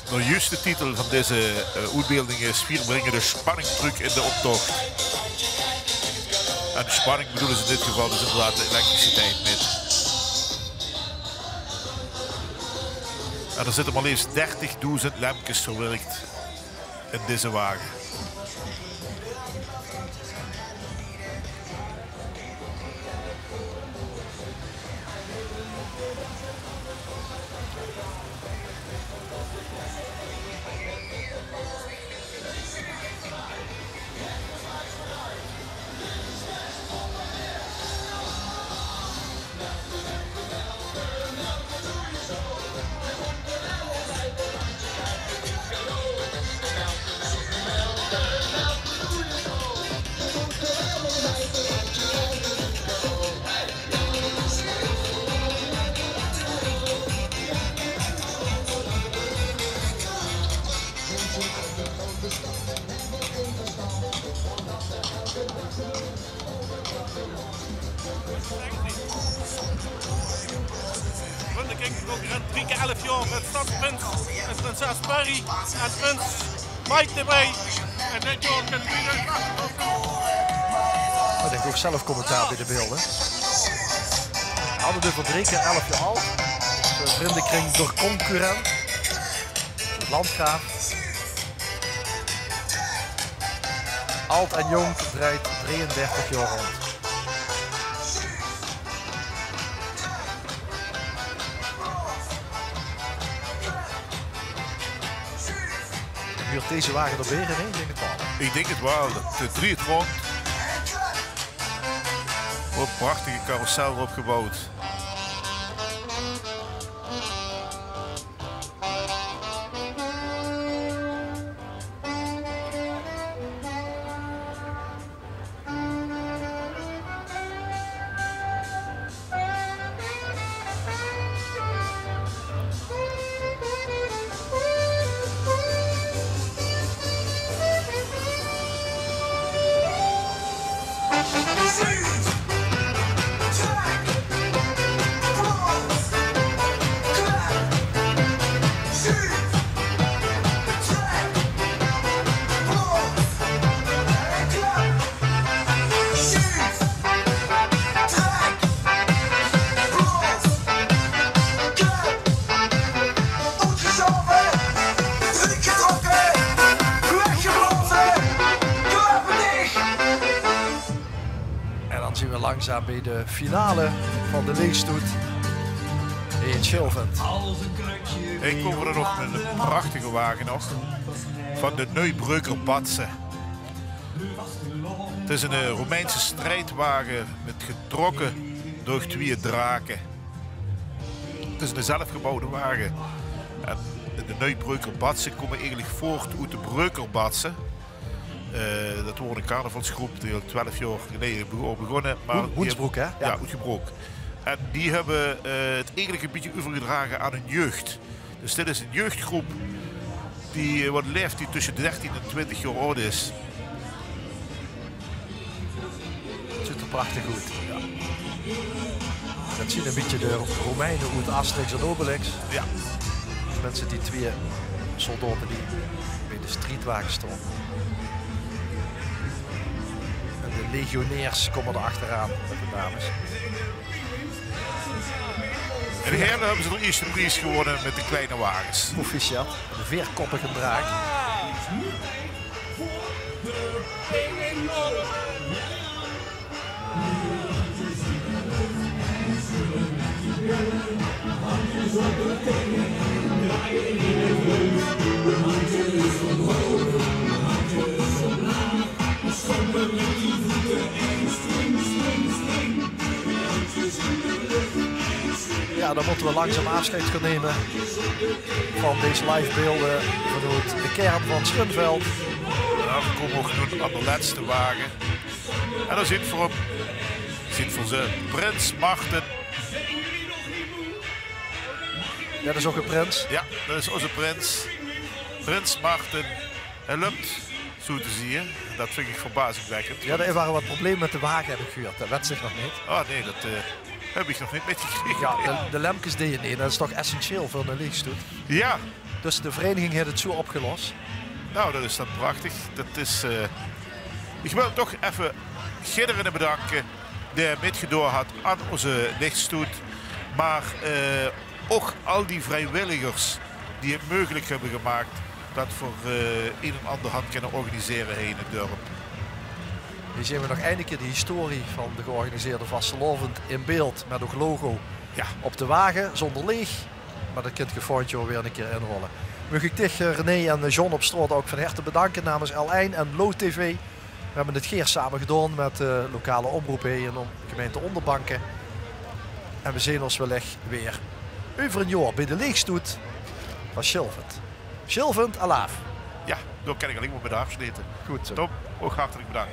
De juuste titel van deze, eh, oetbeelding is: Veer bringe de spanning trök in de optoch. En de spanning bedoele ze in dit geval dus inderdaad de elektriciteit mit. En d'r zitte mer leefs dertigdoezend lempkes verwirk in deze wage. Run de King, concurrent, drie kier elf jaor mit stadsprins en prinses Perry en prins Mike d'rbie. En dit jaor kinne die dus... Oh, ich höb ouch zelf commentaar bie de beelde. V'r hadde 't euver drie kier elf jaor ald. De vrundekring d'r concurrent. Landgraaf. Ald en jónk drejt drieëndertig jaor rónd. Huurt deze wage d'rbie, nae? Ich dink 't waal. Ich dink 't waal. De, de drejt rónd. Waat ein prachtige carrousel opgeboewd. Bie de finale van de Leechstoet in Sjilvent. Ich kóm d'r nog mit 'ne prachtige wage nog. Van de Neubrugger Batse. 't Is 'ne, eh, Romeinse strijdwage mit getrokke door twieë drake. 't Is 'ne zelfgebouwde wage. En de Neubrugger Batse kómme eigelik voort oet de Brugger Batse. Eh, dat woor 'n carnavalsgroep die al twelf jaor geleje bego-, begós. Mer Hoensbroek, hè? Ja, oet Gebrook. En die höbbe, eh, 't eigelik 'n bietje euvergedrage aan hun jeug. Dus dit is 'n jeuggroep die, eh, wat 'n laeftied tösse de dertien en twintig jaor aud is. 't Zuut d'r prachtig oet. Ja. Dat zien 'n bietje de Romeine oet Asterix en Obelix. Ja. Tenminste, die twieë soldaote die bie de strijdwage staon. En de legionairs kómme d'r achteraan mit de dames. In Heerle höbbe ze de ierste pries gewónne mit de kleine wages. Proficiat, de veerkoppige draak. Ja, dan mótte we langzaam aafsjeid gaon numme van dees livebeelde vanoet de kern van Sjunveld. Ja, we kómme ouch noe aan de lètste wage. En dao zeen v'r 'm. Zeen v'r ze. Prins Marten. Ja, dat is ouch 'ne prins. Ja, dat is ózze prins. Prins Marten. Hae löp, zoe te zeen. Dat vinj ich verbazingwekkend. Ja, d'r wore wat probleme mit de wage, höb ich gehuurd. Dat weit ich nog neet. Oh nae, dat, eh, höb ich nog neet mitgekrege. Ja, de, de lempkes deje neet. Dat is toch essentieel veur 'ne Leechstoet. Ja. Dus de vereiniging haet 't zoe opgelos. Nou, dat is dan prachtig. Dat is, eh, ich wil toch effe jiddereen bedanke dae mitgedoon haet aan ózze Leechstoet. Mer, eh, ouch al die vriewilligers die 't meugelik höbbe gemaak dat v'r, eh, ein en ander han kinne organisere hie in 't dörp. Hie zeen we nog eine kier de historie van de georganiseerde vastelaovend in beeld, mit ouch logo. Ja. Op de wage, zónger leech. Mer dat kint geer volgend jaor weer 'ne kier inhaole. Maag ich dich, eh, René en, eh, John op straot ouch van herte bedanke namens L1 en Lo TV. We höbbe 't gaer same gedaon mit, eh, lokale omroep hie in de gemeinte Onderbanke. En we zeen ós wellich weer euver ein jaor bie de Leechstoet van Sjilvent. Sjilvent, alaaf. Ja, dao kin ich allein mer mit aafsjlete. Good zoe. Tom, ouch hartelik bedank.